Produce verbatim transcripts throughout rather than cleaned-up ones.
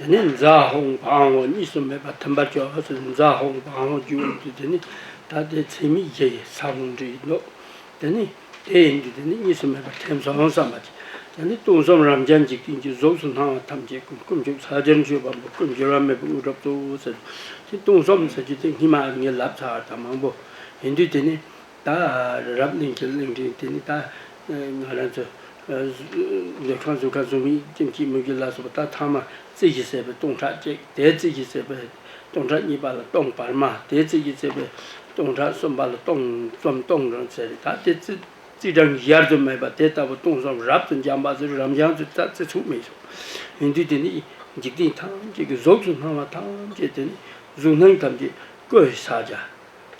ནི་ཛཿཧཱུྃ་བྷཱུ་ཧོ་གཉིས་སུ་མེད་པར་ཐིམ་པར་གྱུར་ཟེར། ཛཿཧཱུྃ་བྷཱུ་ཧོ་བརྗོད་ཡོང་དུས་དེ་ནི་ད་དེ་ཚད་མེད་བཞི་ཡི་ས་བོན་འདྲ་ཡིན་ནོ། དེ་ནི་དེ་ཡིན་དུས་དེ་ནི་གཉིས་སུ་མེད་པར་ཐིམ་སོང་བསམ་པ་ཅིག་དེ་ནི་སྟོང་གསུམ་རབ་འབྱམས་འཇིག་རྟེན་གྱི་གཟུགས་སུ་སྣང་བ་ཐམས་ཅད་ཀུན། དཀོན་མཆོག་ས་གཞིར་མཆོད་པ་པོ། སྐུ་འགྱུར་བ་མེད་པའི་དངོས་གྲུབ་སྩོལ་ཟེར། དེ་སྟོང་གསུམ་ཟེར་རྒྱུ་དེ་སྔོན་མ་ངས་ལབ་ཚར་བ་དང་མང་པོ་ཡིན་དུས་དེ་ནི། ད་རབ་གླིང་གི་གླིང་ཕྲན་དེ་ནི་ད་ང་རང་ཚོ་འདོད་ཁམས་གཟུགས་ཁམས་གཟུགས་མེད་ཀྱི་མིག་གི་ལ་སོགས་པ་ད་ཐ་མ་རྩི་ཞིང་ཟད་པའི་སྟོང་ཕྲག་གཅིག་དེ་རྩི་ཞིང་ཟད་པའི་སྟོང་ཕྲག་གཉིས་པ་ལ་སྟོང་བར་མ། དེ་རྩི་ཞིང་ཟད་པའི་སྟོང་ཕྲག་གསུམ་པ་ལ་སྟོང་གསུམ་སྟོང་རིང་ཟེར། ད་དེ་རྩི་རྩི་གྲངས་གཞལ་དུ་མེད་པ་དེ་ལྟ་བུ་སྟོང་གསུམ་རབ་ཏུ་འབྱམས་པ་ཟེར། རབ་འབྱམས་ཚུལ་ད་རྩི་ཚུགས་མེད་སོང་། ཡིན་དུས་དེ་ནི་འཇིག་རྟེན་ཐམས་ཅད་ཀྱི་གཟུགས་སུ་སྣང་བ་ཐམས་ཅད་དེ་ནི་གཟུགས་སྣང་ཐམས་ཅད་སྐུ་ཡི་ས་ཆ།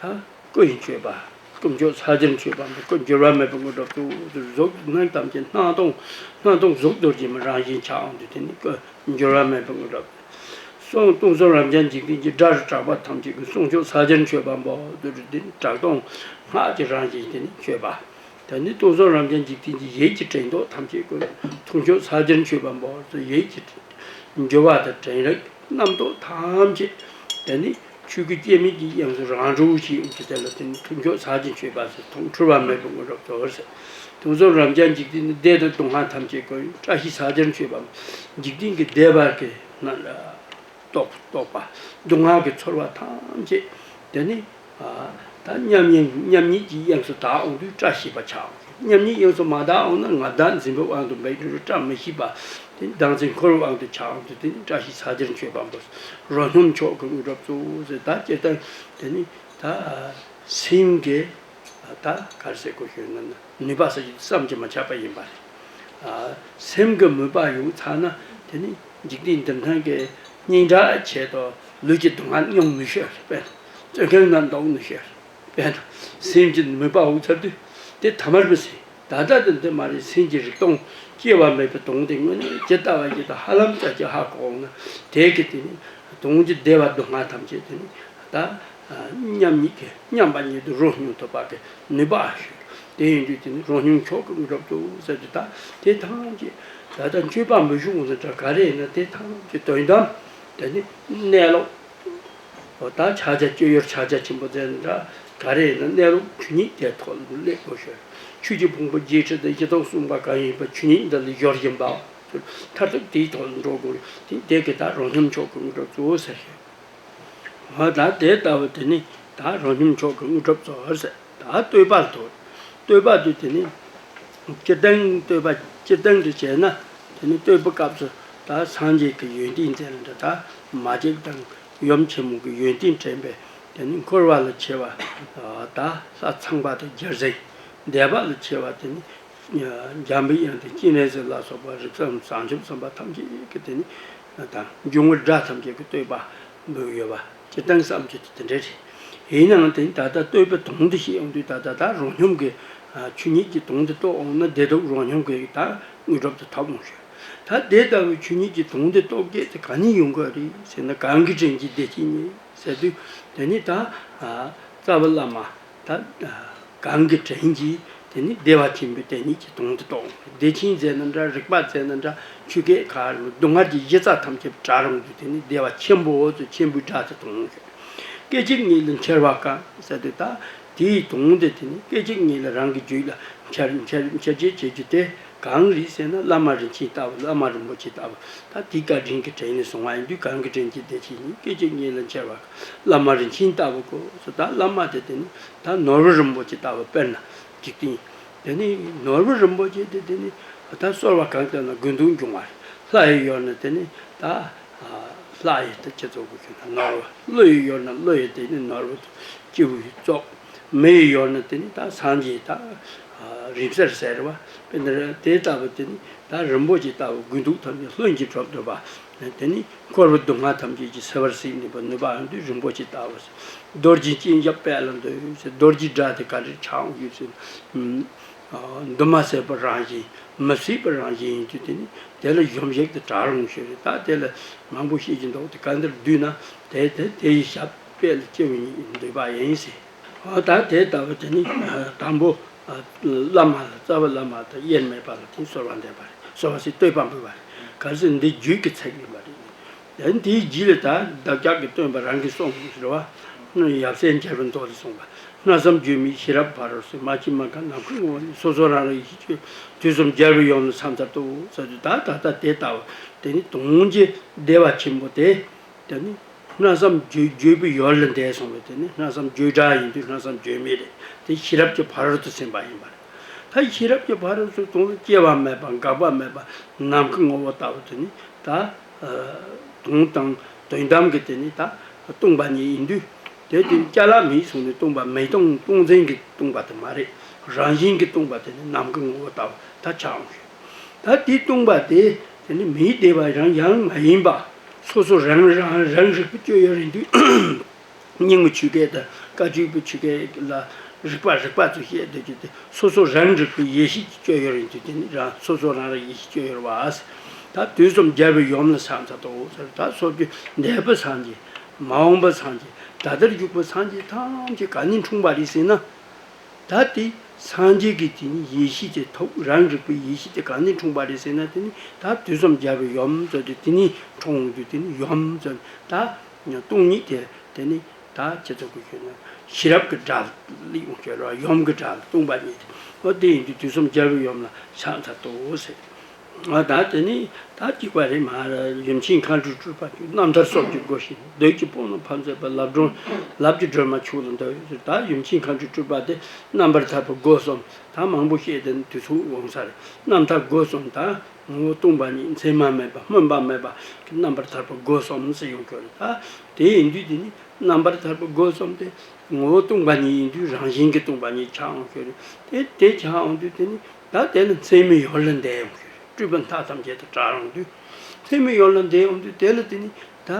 ད་སྐུ་ཡི་མཆོད་པ། དཀོན་མཆོག་ས་གཞིར་མཆོད་པ་པོ། སྐུ་འགྱུར་བ་མེད་པའི་དངོས་གྲུབ་སྩོལ། གཟུགས་སྣང་ཐམས་ཅད་སྣང་སྟོང་། སྣང་སྟོང་གཟུགས་རྡོ་རྗེ་མ་རང་བཞིན་ཆགས་འོང་དུས་དེ་ནི་སྐུ་འགྱུར་བ་མེད་པའི་དངོས་གྲུབ། གསུང་སྟོང་གསུམ་རབ་འབྱམས་འཇིག་རྟེན་གྱི་སྒྲ་རུ་གྲགས་པ་ཐམས་ཅད་ཀྱི་གསུང་མཆོག་ས་གཞིར་མཆོད་པ་པོ། དེ་ནི་གྲགས་སྟོང་སྔགས་ཀྱི་རང་བཞིན་དེ་ནི་མཆོད་པ། དེ་ནི་སྟོང་གསུམ་རབ་འབྱམས་འཇིག་རྟེན་གྱི་ཡིད་ཀྱི་དྲན་རྟོག་ཐམས་ཅད་ཀུན། ཐུགས་མཆོག་ས་གཞིར་མཆོད་པ་པོ། ཡིད་ཀྱི་འགྱུ་བ་དང་དྲན་རིག་རྣམ་རྟོག་ཐམས་ཅད་དེ་ནི་ཆོས་སྐུ་སྐྱེ་མེད་ཀྱི་དབྱིངས་སུ་རང་གྲོལ་ཞིག་ཡོང་གི་དེ་ལ་དེ་ནི་ཐུགས་མཆོག་ས་གཞིར་མཆོད་པ་ཟེར། ཐུགས་འཁྲུལ་བ་མེད་པའི་དངོས་གྲུབ་སྩོལ་ཟེར། སྟོང་གསུམ་རབ་འབྱམས་འཇིག་རྟེན་ནི་བདེ་དང་སྡུག་བསྔལ་ཐམས་ཅད་ཀུན། བཀྲ་ཤིས་ས་གཞིར་མཆོད་པ་པོ། འཇིག་རྟེན་གྱི་བདེ་བ་གི་ནང་ལ། རྟོག་རྟོག་པ། སྡུག་བསྔལ་གྱི་ཚོར་བ་ཐམས་ཅད་དེ་ནི། ད་མཉམ་ཉིད་མཉམ་ཉིད་ཀྱི་དབྱིངས་སུ་དག་འོང་དུས་བཀྲ་ཤིས་པ་ཆགས་འོང་། མཉམ་ཉིད་དབྱིངས་སུ་མ་དག་འོང་ན་ང་བདག་འཛིན་པའི་དབང་དུ་འབད་དུས་བཀྲ་མི་ཤིས་པ། དེ་ནི་བདག་འཛིན་འཁོར་བའི་དབང་དུ་ཆགས་འོང་དུས་དེ་ནི་བཀྲ་ཤིས་ས་གཞིར་མཆོད་པ་པོ། རོ་སྙོམས་མཆོག་གི་དངོས་གྲུབ་སྩོལ་ཟེར། ད་སྤྱིར་བཏང་དེ་ནི་ད་སེམས་ཀྱི། ད་ག་རེ་ཟེར་དགོས་ཞུས་ན་ནུས་པ་ཟེར་རྒྱུ་བསམ་གྱིས་མི་ཁྱབ་པ་ཡིན་པ་རེད། སེམས་ཀྱི་མོས་པ་ཡོང་ཚར་ན་དེ་ནི་འཇིག་རྟེན་འདིར་སྣང་གི་སྙིང་ཁྲག་ཆད་དོ། ལུས་ཀྱི་སྡུག་བསྔལ་མྱོང་མི་ཤེས། དཔེར་ན་བཙོན་ཁང་ནང་འདུག་མི་ཤེས། དཔེར་ན་སེམས་ཀྱི་མོས་པ་ཡོང་ཚར་དུས་དེ་ཐ་མལ་པའི་སེམས། ད་ལྟ་དེ་འདི་མ་རེད། སེམས་ཀྱི་རིག་སྟོང་སྐྱེ་བ་མེད་པའི་དོན་དེ་དངོས་གནས་ཇི་ལྟ་བ་ཇི་ལྟ་ཧ་ལམ་ཙམ་ཅིག་ཧ་གོ་འོང་ན་དེ་གི་དེ་ནི་དོན་གྱི་བདེ་བ་སྡུག་བསྔལ་ཐམས་ཅད་དེ་ནི། ད་མཉམ་ཉིད་ཀྱི་མཉམ་པ་ཉིད་དུ་རོ་སྙོམས་ཐུབ་པ་གི་ནུས་པ་ཞུ། དེ་ཡིན་དུས་དེ་ནི་རོ་སྙོམས་མཆོག་གི་དངོས་གྲུབ་ཏུ་ཟེར་དུས་ད་དེ་ཐམས་ཅད་ད་ལྟ་མཆོད་པ་འབུལ་ཞུ་འོང་ཟེར་ག་རེ་ཡིན་ན་དེ་ཐམས་ཅད་དོན་དམ་དེ་ནི་གནས་ལུགས། འོ་ད་ཕྱག་རྒྱ་སྤྱོད་ཡུལ་ཕྱག་རྒྱ་ཆེན་པོ་ཟེར་ན་འདྲ་ག་རེ་ཡིན་ན་གནས་ལུགས་ཆོས་ཉིད་དེ་ཐོག་ལ་སླེབས་དགོས་ཤོག་ཆོས་ཀྱི་ཕུང་པོ་བརྒྱད་ཁྲི་དང་བཞི་སྟོང་གསུངས་པ་གང་ཡིན་པ་ཆོས་ཉིད་འདི་ལ་སྦྱོར་བཞིན་པ། མཐར་ཐུག་དེའི་ཐོག་ལ་འགྲོ་དགོས། དེ་དེ་གི་ད་རོ་སྙོམས་མཆོག་གི་དངོས་གྲུབ་གཙོ་བོ་ཟེར་ཞིང་། འོ་ད་དེ་ལྟ་བུ་དེ་ནི་ད་རོ་སྙོམས་མཆོག་གི་དངོས་གྲུབ་གཙོ་བོ་ཟེར། ད་བསྟོད་པ་ལ་ཐུག་བསྟོད་པ་དེ་དེ་ནི་སྤྱིར་བཏང་བསྟོད་པ་སྤྱིར་བཏང་དུ་བྱས་ན་དེ་ནི་བསྟོད་པའི་སྐབས་སུ་ད་སངས་རྒྱས་ཀྱི་ཡོན་ཏན་དེ་ལ་འདི་ད་མ་གཅིག་དང་ཡུམ་ཆེན་མོ་གི་ཡོན་ཏན་དྲན་པས་དེ་ནི་འཁོར་བ་ལ་ཆེ་བ་ད་ལྷ་ཚངས་པ་དང་རྒྱལ་སྲས། འདས་པ་ལ་ཆེ་བ་དེ་ནི་འཇམ་པའི་དབྱངས་དང་སྤྱན་རས་གཟིགས་ལ་སོགས་པ་རིགས་ཙམ་བྱང་ཆུབ་སེམས་དཔའ་ཐམས་ཅད་ཀྱི་དེ་ནི་དང་འབྱུང་བའི་སྒྲ་ཐམས་ཅད་ཀྱི་བསྟོད་པ་འབུལ་ཡོད་པ་སྤྱིར་བཏང་བསམ་རྒྱུ་དེ་དེ་འདྲ་རེད། ཡིན་ནའང་དེ་ནི་ད་ལྟ་བསྟོད་པའི་དོན་དེ་བཤད་ཡོང་དུས་ད་ལྟ་ད་རོ་སྙོམས་ཀྱི་ཆོས་ཉིད་ཀྱི་དོན་དེ་རྟོགས་འོང་ན་བདེ་སྡུག་རོ་སྙོམས་ཀྱི་ད་དངོས་གྲུབ་དེ་ཐོབ་འོང་ཞུ། ད་དེ་ལྟ་བུའི་ཆོས་ཉིད་ཀྱི་དོན་དེ་རྟོགས་སྐད་དེ་ག་ནས་ཡོང་དགོས་རེད་ཟེར་ན་གང་གི་དྲིན་གྱིས་བདེ་ཆེན་ཉིད་ཟེར་དུས་དེ་ནི་ད་རྩ་བའི་བླ་མ། ད་གང་གི་དྲིན་གྱིས་དེ་ནི་བདེ་བ་ཆེན་པོའི་དེ་ཉིད་ཀྱི་དོན་དེ་རྟོགས། བདེ་ཆེན་ཟེར་ན་འདྲ་རིག་པ་ཟེར་ན་འདྲ་ཆོས་སྐད་ག་རེ་སྡུག་བསྔལ་གྱི་གཞི་རྩ་ཐམས་ཅད་བྲལ་རུང་དུ་དེ་ནི་བདེ་བ་ཆེན་པོ་ཟེར་ཆེན་པོའི་སྒྲ་དེ་མཐོང་ཞིང་། སྐད་ཅིག་ཉིད་ལ་འཆར་བ་གང་ཟེར་དུས་ད་དེའི་དོན་དེ་དེ་ནི་སྐད་ཅིག་ཉིད་ལ་རང་གི་རྒྱུད་ལ་འཆར་འཆར་འཆར་བྱེད་བྱེད་རྒྱུ་དེ། གང་རེད་ཟེར་ན་བླ་མ་རིན་ཆེན་ལྟ་བུ་བླ་མ་རིན་པོ་ཆེ་ལྟ་བུ་ད་དེའི་བཀའ་དྲིན་གྱི་དྲིན་ནས་སོང་བ་ཡིན་དུས་གང་གི་དྲིན་གྱིས་བདེ་ཆེན་ཉིད་སྐད་ཅིག་ཉིད་ལ་འཆར་བ་བླ་མ་རིན་ཆེན་ལྟ་བུ་གོ་ཟེར། ད་བླ་མ་དེ་དེ་ནི་ད་ནོར་བུ་རིན་པོ་ཆེ་ལྟ་བུ་དཔེར་ན་འཇིག་རྟེན་དེ་ནི་ནོར་བུ་རིན་པོ་ཆེ་དེ་དེ་ནི་ད་གསོལ་བ་གང་བཏབ་ན་དགོས་འདུན་འབྱུང་བ་རེད། ལྷ་ཡི་ཡོད་ན་དེ་ནི་ད་ལྷ་ཡི་དེ་སྤྱི་ཚོགས་ཀྱི་ཁྱོད་ན་ནོར་བུ། ཀླུ་ཡི་ཡོད་ན་ཀླུ་ཡི་དེ་ནི་ནོར་བུ་སྐྱེ་བོའི་ཚོགས། མི་ཡི་ཡོད་ན་དེ་ནི་ད་སངས་རྒྱས་ད་རིང་བསྲེལ་ཟེར་བ་དཔེར་ན་དེ་ལྟ་བུ་དེ་ནི་ད་རིན་པོ་ཆེ་ལྟ་བུ་དགོས་འདུན་ཐམས་ཅད་ལྷུན་གྱིས་གྲུབ་འདོད་པ། དེ་ནི་འཁོར་བའི་སྡུག་བསྔལ་ཐམས་ཅད་ཀྱི་སེལ་བར་གཟིགས་ནུས་པ་ནུས་པ་ཡོང་དུས་རིན་པོ་ཆེ་ལྟ་བུ་ཟེར། རྡོ་རྗེ་སྤྱན་ཞབས་པད་ལ་འདུད་ཟེར། རྡོ་རྗེའི་སྒྲ་དེ་ག་རེ་ཆགས་ཡོད་ཟེར། འདུན་མ་བྱེད་པའི་རང་བཞིན། མི་བྱེད་པའི་རང་བཞིན་ཡིན་དུས་དེ་ནི་དེ་ལ་གཞོམ་གཞིག་ཏུ་གྲགས་རུང་ཞེས་རེད། ད་དེ་ལ་མང་པོ་བཤད་ཀྱི་འདུག་དེ་ག་འདིར་བསྡུས་ན་དེ་དེ་དེ་ཡི་ཞབས་པད་ལ་སྐྱེ་བའི་འདོད་པ་ཡིན་ཟེར། ཨ་ད་དེ་ལྟ་བུ་དེ་ནི་དང་པོ་བླ་མ་ལ་རྩ་བའི་བླ་མ་དང་དབྱེར་མེད་པ་ལ་དེ་གསོལ་བ་འདེབས་པ་རེད། གསོལ་བ་ཟེར་བསྟོད་པ་འབུལ་བ་རེད། གལ་སྲིད་འདི་རྒྱུད་ཀྱི་ཚིག་ཡིན་པ་རེད། དེ་དེའི་རྗེས་ལ་ད་བདག་ཅག་གི་སྟོན་པ་རང་གིས་གསུངས་རེད་བ། ཡབ་སྲས་མཇལ་བའི་མདོ་ལ་གསུངས་པ། སྨྲ་བསམ་བརྗོད་མེད་ཤེས་རབ་ཕ་རོལ་ཏུ་ཕྱིན། མ་སྐྱེས་མ་འགགས་ནམ་མཁའི་ངོ་བོ་ཉིད། སོ་སོ་རང་རང་ཡེ་ཤེས་སྤྱོད། དུས་གསུམ་རྒྱལ་བའི་ཡུམ་ལ་ཕྱག་འཚལ་ལོ་ཟེར་དུས། ད་ད་ལྟ་དེ་ལྟ་བུ་དེ་ནི་དུང་གི་བདེ་བ་ཆེན་པོ་དེ། དེ་ནི་སྨྲ་བསམ་བརྗོད་བརྗོད་པའི་ཡུལ་ལ་འདས་སོང་བས། དེ་ནི་སྨྲ་བསམ་བརྗོད་བྲལ་ཡིན་དུས་སྨྲ་བསམ་བརྗོད་མེད་རེད། དེ་ཤེས་རབ་ཀྱི་ཕ་རོལ་ཏུ་ཕྱིན་པ་ཡིན་པ་རེད། ད་ཤེས་རབ་ཀྱི་ཕ་རོལ་ཏུ་དུང་ལ་སྐྱེ་བ་མེད་པ་འགག་པ་མེད་པ་ནམ་མཁའི་ངོ་བོ་ལྟ་བུ་དེ་ནི་ད། དུང་དང་དོན་དམ་གྱི་དེ་ནི་ད་སྟོང་པ་ཉིད་ཡིན་དུས། དེ་དེ་ཅ་ལག་མེད་སོང་ནས་སྟོང་པ་མེད་སྟོང་སྟོང་འཛིན་གྱི་སྟོང་པ་དེ་མ་རེད། རང་བཞིན་གྱི་སྟོང་པ་དེ་ནི་ནམ་མཁའི་ངོ་བོ་ལྟ་བུ་ད་ཆགས་འོང་ཞིང་། ད་དེ་སྟོང་པ་དེ་དེ་ནི་མེད་བསྡད་པ་རང་ཡང་མ་ཡིན་པ། སོ་སོ་རང་རང་རང་རིག་པའི་སྤྱོད་ཡུལ་ཡིན་དུས། སྙིང་པོ་ཆོས་སྐད་དང་བཀའ་བརྒྱུད་པའི་ཆོས་སྐད་ལ་རིག་པ་རིག་པ་ཚོས་བཤད་སྡོད་རྒྱུ་དེ། སོ་སོ་རང་རིག་པའི་ཡེ་ཤེས་ཀྱི་སྤྱོད་ཡུལ་ཡིན་དུས། དེ་ནི་རང་སོ་སོ་རང་རང་ཡེ་ཤེས་སྤྱོད་ཡུལ་བ། ད་དུས་གསུམ་རྒྱལ་བའི་ཡུམ་ལ་ཕྱག་འཚལ་ལོ་ཟེར། ད་སོ་སོའི་འདས་པའི་སངས་རྒྱས། མ་འོངས་པའི་སངས་རྒྱས། ད་ལྟར་བཞུགས་པའི་སངས་རྒྱས་ཐམས་ཅད་ག་ནས་འཁྲུངས་པ་རེད་ཟེར་ན། ད་དེ་སངས་རྒྱས་ཀྱི་དེ་ནི་ཡེ་ཤེས་དེ་ཐོབ། རང་རིག་པའི་ཡེ་ཤེས་དེ་ག་ནས་འཁྲུངས་པ་རེད་ཟེར་ན། དེ་ནི་ད་དུས་གསུམ་རྒྱལ་བའི་ཡུམ་ཟེར་དུས་དེ་ནས་འཁྲུངས་འོང་དུས། དེ་ནི་ཡུམ་ཟེར་ད་སྟོང་ཉིད་དེ་དེ་ནི་ད་ཁྱེད་ཚོ་གི་ཞུས་ན་ཤེས་རབ་ཀྱི་སྒྲ་སླེབས་འོང་ཞེས་ར། ཡུམ་གྱི་སྒྲ་སྟོང་པ་ཉིད་དེ། འོ་དེ་ཡིན་དུས་དུས་གསུམ་རྒྱལ་བའི་ཡུམ་ལ་ཕྱག་འཚལ་ལོ་ཟེར། ཨ་ད་དེ་ནི་ད་གཅིག་པ་རེད་མ་རེད། ཡུམ་ཆེན་མཁའ་འགྲོའི་སྤྲུལ་པ་ཁྱོད། རྣམ་ཐར་སྲོག་གི་སྒོ་བཞི་ནས། བདུད་ཀྱི་དཔུང་ལ་ཕམ་མཛད་པ། ལབ་སྒྲོན་ལབ་ཀྱི་སྒྲོན་མ་ཁྱོད་ལ་འདུད་ཟེར། ད་ཡུམ་ཆེན་མཁའ་འགྲོའི་སྤྲུལ་པ་དེ་རྣམ་པར་ཐར་པའི་སྒོ་གསུམ། ད་མང་པོ་བཤད་དེ་དུས་ཚོད་འོང་ས་རེད། རྣམ་ཐར་སྒོ་གསུམ་ད་ངོ་བོ་སྟོང་པ་ཉིད། མཚན་མ་མེད་པ་སྨོན་པ་མེད་པ་གི་རྣམ་པར་ཐར་པའི་སྒོ་གསུམ་ཟེར་ཡོང་གི་རེད། ད་དེ་ཡིན་དུས་དེ་ནི་རྣམ་པར་ཐར་པའི་སྒོ་གསུམ་དེ་ངོ་བོ་སྟོང་པ་ཉིད་ཡིན་དུས་རང་བཞིན་གྱི་སྟོང་པ་ཉིད་ཆགས་འོང་གི་རེད། དེ་དེ་ཆགས་འོང་དུས་དེ་ནི། ད་དེ་ལ་མཚན་མའི་ཡུལ་ལ་འདས་ཡོང་གི་རེད། སྤྲུལ་པ་མཐའ་ཐམས་ཅད་དུ་གྲགས་ཡོང་དུས། མཚན་མའི་ཡུལ་ལ་འདས་ཡོང་དུས། དེ་ལ་དེ་ནི་ད་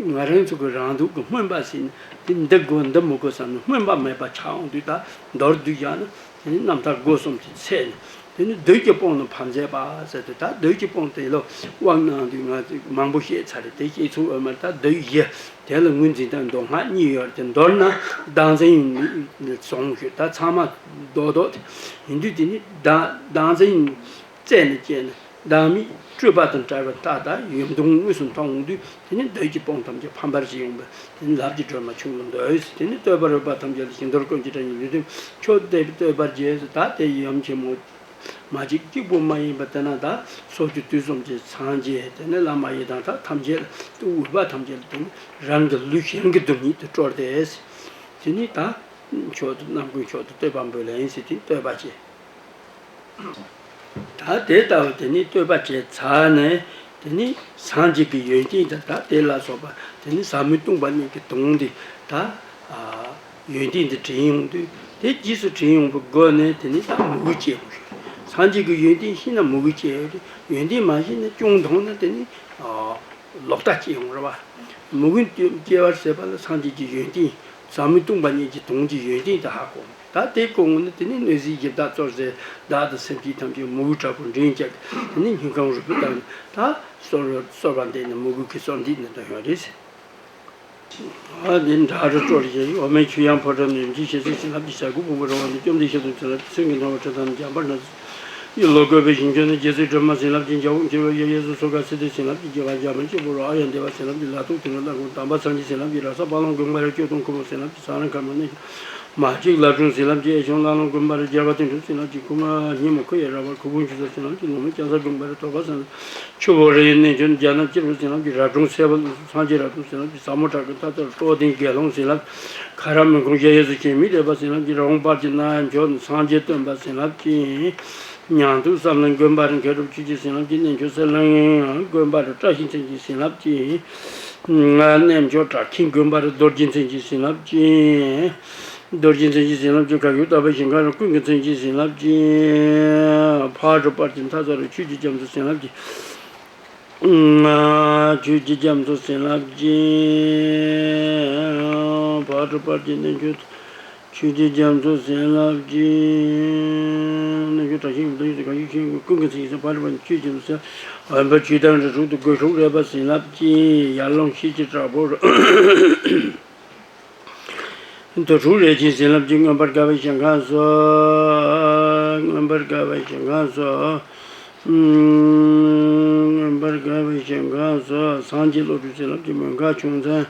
ང་རང་ཚོ་གི་རང་སྡུག་གི་སྨོན་པ་ཟེར་ནས་དེ་འདི་དགོས་འདི་མི་དགོས་བསམ་ནས་སྨོན་པ་མེད་པ་ཆགས་ཡོང་དུས། ད་མདོར་བསྡུས་བཞག་ན་དེ་ནི་རྣམ་ཐར་སྒོ་གསུམ་གྱི་ཚད་ནི། དེ་ནི་བདུད་ཀྱི་དཔུང་ལ་ཕམ་མཛད་པ་ཟེར་ཏེ། ད་བདུད་ཀྱི་དཔུང་དེ་ལ་དབང་གནང་དུས་ང་ཚོས་མང་པོ་བཤད་ཚར་རེད། དེ་བཤད་ཚུལ་འོས་མ་རེད། ད་བདུད་བཞི། དེ་ལ་ངོས་འཛིན་སྟངས་མདོ་སྔགས་གཉིས་ཡོད་རེད་དེ། མདོར་ན་བདག་འཛིན་ཡིན་ནི་བཟུང་ཞུ། ད་ཚང་མ་རྡོག་རྡོག་དེ་ཡིན་དུས། དེ་ནི་བདག་བདག་འཛིན་རྩད་ནས་བཅད་ནས། བདག་མེད་སྤྲོས་པ་དང་བྲལ་བའི་མཐའ་དག། ཡུམ་དུ་དངོས་སུ་མཐོང་འོང་དུས། དེ་ནི་བདུད་ཀྱི་དཔུང་ཐམས་ཅད་ཕམ་པར་བྱེད་ཡོང་བས། དེ་ནི་ལབ་ཀྱི་སྒྲོན་མ་ཁྱོད་ལ་འདུད་ཟེར། དེ་ནི་བསྟོད་པར་འོས་པ་ཐམས་ཅད་ལ། ཞིང་རྡོར་ཀུན་གྱི་སྒྲ་སྙན་ལུས་ལྡན་མཆོག་འདི་བསྟོད་པར་བགྱི་ཟེར། ད་དེ་ཡུམ་ཆེན་མོ། མ་གཅིག་གཅིག་པུ་མ་ཡིན་པ་དེ་ན། ད་སོ་སོ་དུས་གསུམ་གྱི་སངས་རྒྱས་དེ་ནི་བླ་མ་ཡི་དམ་ད་ཐམས་ཅད་ལ་འོས་པ་ཐམས་ཅད་ལ་དེ་ནི་རང་གི་ལུས་ཞིང་གི་སྡུག་བསྔལ་དུ་སྤྲོར་ཏེ། དེ་ནི་ད་མཆོག་ཏུ་རྣམ་ཀུན་མཆོག་ཏུ་བསྟོད་པ་འབུལ་ལེན་ཟེར་དེ་བསྟོད་པ་བྱས། ད་དེ་ལྟ་བུ་དེ་ནི་བསྟོད་པ་བྱས་ཚར་ནས། དེ་ནི་སངས་རྒྱས་ཀྱི་ཡོན་ཏན་དང་ད་དེ་ལ་སོགས་པ་དེ་ནི་ཟབ་མོ་སྟོང་པ་ཉིད་ཀྱི་དོན་དེ་ད། ཡོན་ཏན་དེ་དྲན་ཡོང་དུས། དེ་རྗེས་སུ་དྲན་ཡོང་བའི་སྒོ་ནས་དེ་ནི་ད་མོས་གུས་སྐྱེ་འོང་ཞིང་། སངས་རྒྱས་ཀྱི་ཡོན་ཏན་ཤེས་ན་མོས་གུས་སྐྱེ་ཡོང་དུས། ཡོན་ཏན་མ་ཤེས་ན་སྐྱོན་མཐོང་ན་དེ་ནི་ལོག་ལྟ་སྐྱེ་འོང་རེད་བ། མོས་གུས་སྐྱེ་བར་བྱེད་པ་ལ་སངས་རྒྱས་ཀྱི་ཡོན་ཏན་ཟབ་མོ་སྟོང་པ་ཉིད་ཀྱི་དོན་གྱི་ཡོན་ཏན་དེ་ཧ་གོ། ད་དེ་གོ་འོང་ན་དེ་ནི་གནོད་བྱེད་བཞི་དག་གཙོར་བྱས་བདག་དང་སེམས་ཅན་ཐམས་ཅད་མོས་གུས་དྲག་པོས་མགྲིན་བཅག་གིས། དེ་ནི་སྙིང་ཁམས་རུས་པའི་གཏིང་ནས་ད་གསོལ་གསོལ་བ་འདེབས་ནས་མོས་གུས་ཀྱི་གསོལ་འདེབས་ནི་དང་ཡོད་རེད། ཨ་ནི་འདྲ་རུ་སྤྲོ་རེ། འོ་མའི་ཆུ་ཡང་ཕོ་བྲང་ནས། རིན་ཆེན་ཞལ་གསེར་བྱིན་རླབས་ཀྱི་བྱ་རྒོད་ཕུང་པོ་རིང་བ་ནས། བཅོམ་ལྡན་ཞལ་དུ་བྱིན་རླབས་ཀྱི་སེང་གེ་འདྲ་བ་ཁྲི་ཐང་ནས། འཇམ་དཔལ་སྣང་སྲིད་ཡིད་བློ་བཀོད་པའི་ཞིང་ཁྱོད་ནས། རྗེ་བཙུན་སྒྲོལ་མ་བྱིན་རླབས་ཀྱི་རྒྱལ་པོ་འཁྱིལ་བའི་གཡས་སུ་སོ་ཀ་སིདྡྷི་བྱིན་རླབས་ཀྱི་རྒྱལ་བ་འཇམ་དཔལ་དཔྱད་པོ་རུ་ཨཱརྱ་དེ་བ་བྱིན་རླབས་ཀྱི་ལ་ཐོག་ཏུ་ནི་ལྷ་ཁང་དམ་པ་སངས་རྒྱས་བྱིན་རླབས་ཀྱི་ར་ས་དཔའ་ལོང་དགོན་པ་རུ་སྐྱོ་སྟོན་ཁུ་བོ་བྱིན་རླབས་ཀྱི་ས་ར་མཁར་མ་གནས་མ་གཅིག་ལ་སྒྲུང་བྱིན་རླབས་ཀྱི་ཨེ་ཤོང་ལྷ་ལུང་དགོན་པ་རུ་རྒྱལ་བ་དོན་གྲུབ་བྱིན་རླབས་ཀྱི་ཁུ་མ་ཉི་མ་ཁུ་ཡ་ར་བ་ཁུ་བོ་འཇུ་ས་བྱིན་རླབས་ཀྱི་ནུ་མ་ལྕང་ས་དགོན་པ་རུ་དོ་པ་བྱིན་རླབས་ཆུ་བོ་རི་ཡི་གནས་མཆོག་རྒྱ་ནག་སྐྱེར་པོ་བྱིན་རླབས་ཀྱི་རབ་གྲོང་སེ་བ་སངས་རྒྱས་རབ་གྲོང་བྱིན་རླབས་ཀྱི་ཟབ་མོ་བྲག་གི་མཐའ་ཚར་རྟོགས་ལྡན་དགེ་སློང་བྱིན་རླབས་ཀྱི་ཁ་ར་མི་ཁོང་གཞལ་ཡས་སུ་ཆེན་མི་ལེགས་པ་བྱིན་རླབས་ཀྱི་རི་བོང་དཔལ་གྱི་སྣ་ཡ་མཆོག་ནས་སངས་རྒྱས་སྟོན་པ་བྱིན་རླབས་ཀྱི་ཉང་སྟོད་བསམ་གླིང་དགོན་པ་རུ་མཁས་གྲུབ་ཆོས་ཀྱི་བྱིན་རླབས་ཀྱི་གནས་མཆོག་སེ་ལང་དགོན་པ་རུ་བཀྲ་ཤིས་མཚན་གྱི་བྱིན་རླབས་ཀྱི་གནས་མཆོག་བྲག་ཁྱིམ་དགོན་པ་རུ་རྡོ་རྗེ་མཚན་གྱི་བྱིན་རླབས་ཀྱི་རྡོ་རྗེ་མཚན་གྱི་བྱིན་རླབས་ཀྱི་བཀའ་བརྒྱུད་དམ་པའི་ཞིང་ཁམས་རུ་ཀུན་གྱི་མཚན་གྱི་བྱིན་རླབས་ཀྱི་ཕ་རུ་དཔལ་གྱི་མཐའ་ཚར་རུ་ཆོས་ཀྱི་རྒྱ་མཚོ་བྱིན་རླབས་ཀྱི་ཆོས་ཀྱི་རྒྱ་མཚོ་བྱིན་རླབས་ཀྱི་ཕ་རུ་དཔལ་གྱི་གནས་མཆོག་ཆོས་ཀྱི་རྒྱ་མཚོ་བྱིན་རླབས་ཀྱི་གནས་མཆོག་བྲག་ཤིང་གི་མདོ་ཡི་ག་ཡུལ་ཤིང་གི་ཀུན་གྱི་མཚན་གྱི་ཕ་རུ་དཔལ་ཆོས་ཀྱི་མཚོ་བྱིན་རླབས་ཀྱི་དང་རི་དྲུག་ཏུ་དགོད་ཧྲུག་རལ་པ་བྱིན་རླབས་ཀྱི་ཡར་ཀླུང་ཤེལ་གྱི་བྲག་ཕུག་རུ། དུ་ཁྲུག་རལ་ཆེན་བྱིན་རླབས་ཀྱི་མངོན་པར་དགའ་བའི་ཞིང་ཁམས་སུ། མངོན་པར་དགའ་བའི་ཞིང་ཁམས་སུ། མགོན་པར་དགའ་བའི་ཞིང་ཁམས་སུ། སངས་རྒྱས་བློ་གྲོས་བྱིན་རླབས་ཀྱི་མོས་གུས་བྱུང་ཙང་།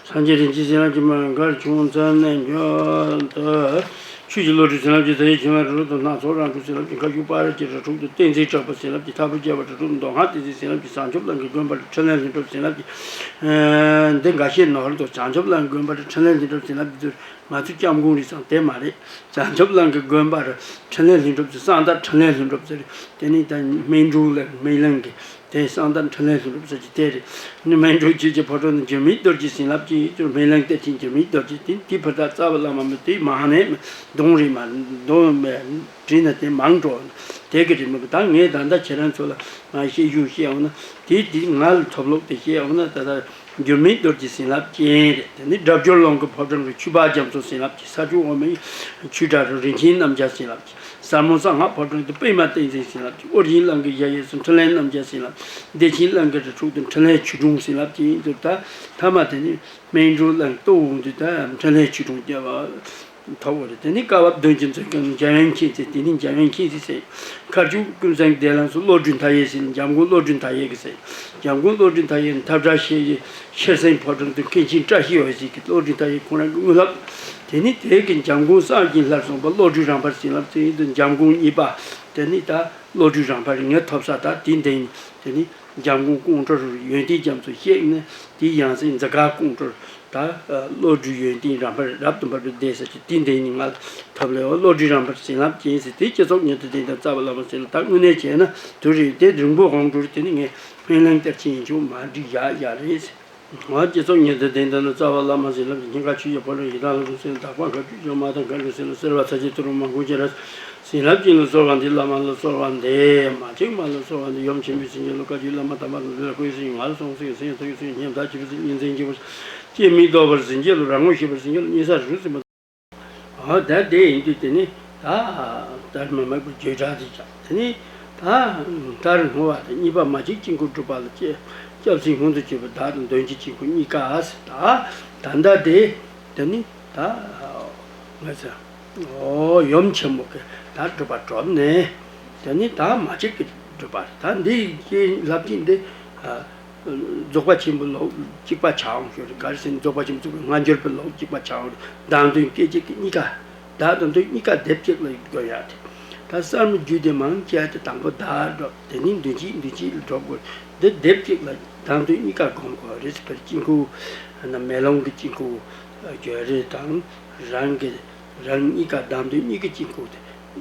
སངས་རྒྱས་རིན་ཆེན་བྱིན་རླབས་ཀྱི་མོས་གུས་བྱུང་ཙང་གནས་མཇལ་དུ། ཆོས་ཀྱི་བློ་གྲོས་བྱིན་རླབས་ཀྱི་ཟླ་ཡི་བྱིན་རླབས་རབ་ཏུ། སྣ་ཚོགས་རང་གྲོལ་བྱིན་རླབས་ཀྱི་མཁའ་སྤྱོད་སྤ་ར་གྱི་རབ་འཁྲུགས་དང་། བསྟན་འཛིན་གྲགས་པ་བྱིན་རླབས་ཀྱི་ཐབས་པ་རྒྱས་པ་རབ་འཁྲུགས། མདོ་སྔགས་བསྟན་འཛིན་བྱིན་རླབས་ཀྱི་སངས་ཆབ་གླིང་གི་དགོན་པ་རུ། འཕྲིན་ལས་ལྷུན་གྲུབ་བྱིན་རླབས་ཀྱི་འདི་འགའ་ཤས་ནོར་འདུག་བྱང་ཆབ་གླིང་དགོན་པ་རུ་འཕྲིན་ལས་ལྷུན་གྲུབ་བྱིན་རླབས་ཀྱི་ང་ཚོ་སྐྱབས་མགོན་རེད་བསམ། དེ་མ་རེད། བྱང་ཆུབ་གླིང་གི་དགོན་པར་འཕྲིན་ལས་ལྷུན་གྲུབ་ཟེར། གསང་བདག་འཕྲིན་ལས་ལྷུན་གྲུབ་ཟེར། དེ་ནི་ད་སྨིན་གྲོལ་གླིང་སྨིན་གླིང་གི་དེ་གསང་བདག་འཕྲིན་ལས་ལྷུན་གྲུབ་ཟེར་གྱི་དེ་རེད། ནི་སྨིན་གྲོལ་ཆོས་ཀྱི་ཕོ་བྲང་དུ་འགྱུར་མེད་རྡོ་རྗེ་བྱིན་རླབས་ཀྱིས་སྨིན་གླིང་གཏེར་ཆེན་འགྱུར་མེད་རྡོ་རྗེ། དེ་དེའི་ཕུ་ཐག་རྩ་བ་བླ་མ་མི་དེ་མང་ནས་གདོང་རེད་མ་གདོང་མེད་བྲིས་ན་དེ་མང་འགྲོ། དེ་གི་རེད་མ་ད་ངས་ད་ལྟ་ཁྱེད་རང་ཚོ་ལ་ང་བཤད་རྒྱུ་བཤད་འོང་ན་དེ་དེ་ང་ལ་ཐོབ་ལོག་དེ་བཤད་འོང་ན་ད་ལྟ། འགྱུར་མེད་རྡོ་རྗེ་བྱིན་རླབས་ཅན་རེད། དེ་ནི་སྒྲ་སྒྱུར་ལུང་གི་ཕོ་བྲང་གི་ཆོས་འཕགས་རྒྱ་མཚོ་བྱིན་རླབས་ཀྱི། ས་ཆུ་འོ་མའི་ཆོས་གྲྭ་རུ་རིན་ཆེན་རྣམ་རྒྱལ་བྱིན་རླབས་ཀྱི། ཟབ་མོ་གསང་སྔགས་ཕོ་བྲང་དུ་པདྨ་བསྟན་འཛིན་བྱིན་རླབས་ཀྱི། ཨོ་རྒྱན་གླིང་གི་གཞལ་ཡས་སུ་འཕྲིན་ལས་རྣམ་རྒྱལ་བྱིན་རླབས། བདེ་ཆེན་གླིང་གི་རི་ཁྲོད་དུ་འཕྲིན་ལས་ཆོས་སྒྲོན་བྱིན་རླབས་ཀྱི་ཡིན་དུ་ད་ཐ་མ་དེ་ནི་སྨིན་གྲོལ་གླིང་ལྟོ་འོང་དུས་ད་འཕྲིན་ལས་ཆོས་སྒྲོན་རྒྱལ་བ། ཐོབ་པ་རེད། དེ་ནི་བཀའ་བབས་བདུན་གྱི་མཛོད་ཁང་འཇམ་དབྱངས་མཁྱེན་བརྩེ། དེ་ནི་འཇམ་དབྱངས་མཁྱེན་བརྩེ་ཟེར། མཁའ་སྤྱོད་ཀུན་བཟང་གི་གདན་ལ་སོགས་བློ་གྲོས་མཐའ་ཡས་ཟེར། འཇམ་མགོན་བློ་གྲོས་མཐའ་ཡས་ཀྱི་ཟེར། འཇམ་མགོན་བློ་གྲོས་མཐའ་ཡས་ནི་ཐབས་གྲྭ་ཤེས་ཡི་ཤེར་སེང་ཕོ་བྲང་དུ་མཁན་ཆེན་བཀྲ་ཤིས་འོད་ཟེར་གྱི། བློ་གྲོས་མཐའ་ཡས་ཁོང་རང་གི་དངོས་སློབ། དེ་ནི་དེ་གི་འཇམ་མགོན་སངས་རྒྱས་ལྷར་གསུངས་པ་བློ་གྲོས་རམ་པར་བྱིན་རླབས་ཟེར་ཡིན་དུ། འཇམ་མགོན་གཉིས་པ་དེ་ནི་ད་བློ་གྲོས་རམ་པར་ངས་ཐོབ་ས་ད་དེ་འདྲ་ཡིན། དེ་ནི། འཇམ་མགོན་ཀོང་སྤྲུལ་ཡོན་ཏན་རྒྱ་མཚོ་གཤེགས་ནས་དེའི་ཡང་སྲིད་འཛི་སྒར་ཀོང་སྤྲུལ་ད་བློ་གྲོས་ཡོན་ཏན་རམ་པར་རབ་ཏུ་འབར་བའི་གདན་ས་ཀྱི་དེ་འདྲའི་ནི་ང་ཐོབ་ལེའོ། བློ་གྲོས་རམ་པར་བྱིན་རླབས་ཅན་ཟེར། དེ་སྤྱི་ཚོགས་ཉིད་དུ་ལྡན་དང་རྩ་བ་བླ་མ་ཟེར་ལ་ད་དངོས་གནས་བྱས་ན་དུས་རེད་དེ་རིང་པོ་དབང་སྒྲུབ་དེ་ནི་ངས་སྨིན་གླིང་གཏེར་ཆེན་ཡིན་ཆོག་མ་འགྲིག་ཡག་ཡག་རེད་ཟེར། ང་སྤྱི་ཚོགས་ཉིད་དུ་ལྡན་དང་ནི་རྩ་བ་བླ་མ་ཟེར་ལབ་ཀྱི་སྙིང་ག་ཆུ་ཡི་ཕོ་ལོ་ཡི་དྭགས་ལ་སོགས་སེམས་དག་པ་མཁའ་སྤྱོད་ཅོ་མ་དང་མཁའ་འགྲོ་སེམས་ལ་གསོལ་བ་ཚར་གཅིག་ཏུ་རུ་མ་དགོས་ཀྱི་ར། བྱིན་རླབས་ཅན་ལ་གསོལ་བ་འདེབས། བླ་མ་ལ་གསོལ་བ་འདེབས། མ་བྱེགས་མ་ལ་གསོལ་བ་འདེབས། ཡུམ་ཆེན་པོའི་སེང་གེ་ལ་བཀའ་བརྒྱུད་བླ་མ་དམ་པ་རྣམས་ལ་གུས་ཕྱིར་ང་ལ་སོགས་སེམས་སེམས་ཐུགས་སེམས་སྙན་དག་ཆེ་བའི་སེམས་གཉིས་འཛིན་སྐྱེ་བོ་སྐྱེ་མི་ལྡོག་པར་ཟིན་བྱེད་ལ་རང་ངོ་ཤེས་པར་ཟིན་བྱེད་ལ་གཉིས་ས་རུ་ཟིན་པ། ཨ་ད་དེ་ཡིན་དུས་དེ་ནི་ད་ལྟར་མ་མེད་པའི་བརྗོད་བྱ་དེ་ཀྱང་དེ་ནི་ད་ལྟར་བསྔོ་བ་དང་གཉིས་པ་མ་བྱེགས་དཀྱིལ་འཁོར་སྒྲུབ་པ་ལ་སྐྱེ་སྐྱབས་སེམས་མངོན་དུ་གྱུར་པའི་བདག་དང་དོན་གྱི་དཀྱིལ་འཁོར་གཉིས་ཀ་ཟེར། ད་ད་ལྟ་དེ་དེ་ནི་ད་ང་ཚོ་ཨོ་ཡུམ་ཆེན་མོ་གི་ད་སྒྲུབ་པ་གྲུབ་ནས་དེ་ནི་ད་མ་བྱེགས་ཀྱི་སྒྲུབ་པ་ད་འདི་ཀྱི་ལབ་ཀྱི་འདི། རྫོགས་པ་ཆེན་པོའི་ལོགས་གཅིག་པ་ཆའང་ཞུ་རེད། ག་རེ་ཟེར་ན་རྫོགས་པ་ཆེན་པོའི་ཚུལ་གྱིས་སྔ་འགྱུར་པའི་ལོགས་གཅིག་པ་ཆའང་རེད། བདག་མདུན་སྐད་ཅིག་གིས་གཉིས་ཀ། བདག་དང་མདུན་གཉིས་ཀ་སྡེབ་གཅིག་ལ་དགོས་ཡག་དེ། ད་གསར་མ་རྒྱུད་སྡེ་མང་ཆེ་དེ་དང་པོ་བདག་སྒྲུབ་དེ་ནས་མདུན་གཅིག་མདུན་གཅིག་ལ་སྒྲུབ་དགོས། འདི་སྡེབ་གཅིག་ལ་བདག་མདུན་གཉིས་ཀ་སྒོམ་དགོས་རེད། དཔེར་དཀྱིལ་འཁོར་ན་མེ་ལོང་གི་དཀྱིལ་འཁོར་བརྗོད་རེས་དང་རང་གི་རང་གཉིས་ཀ་བདག་མདུན་གཉིས་ཀའི་དཀྱིལ་འཁོར་དེ།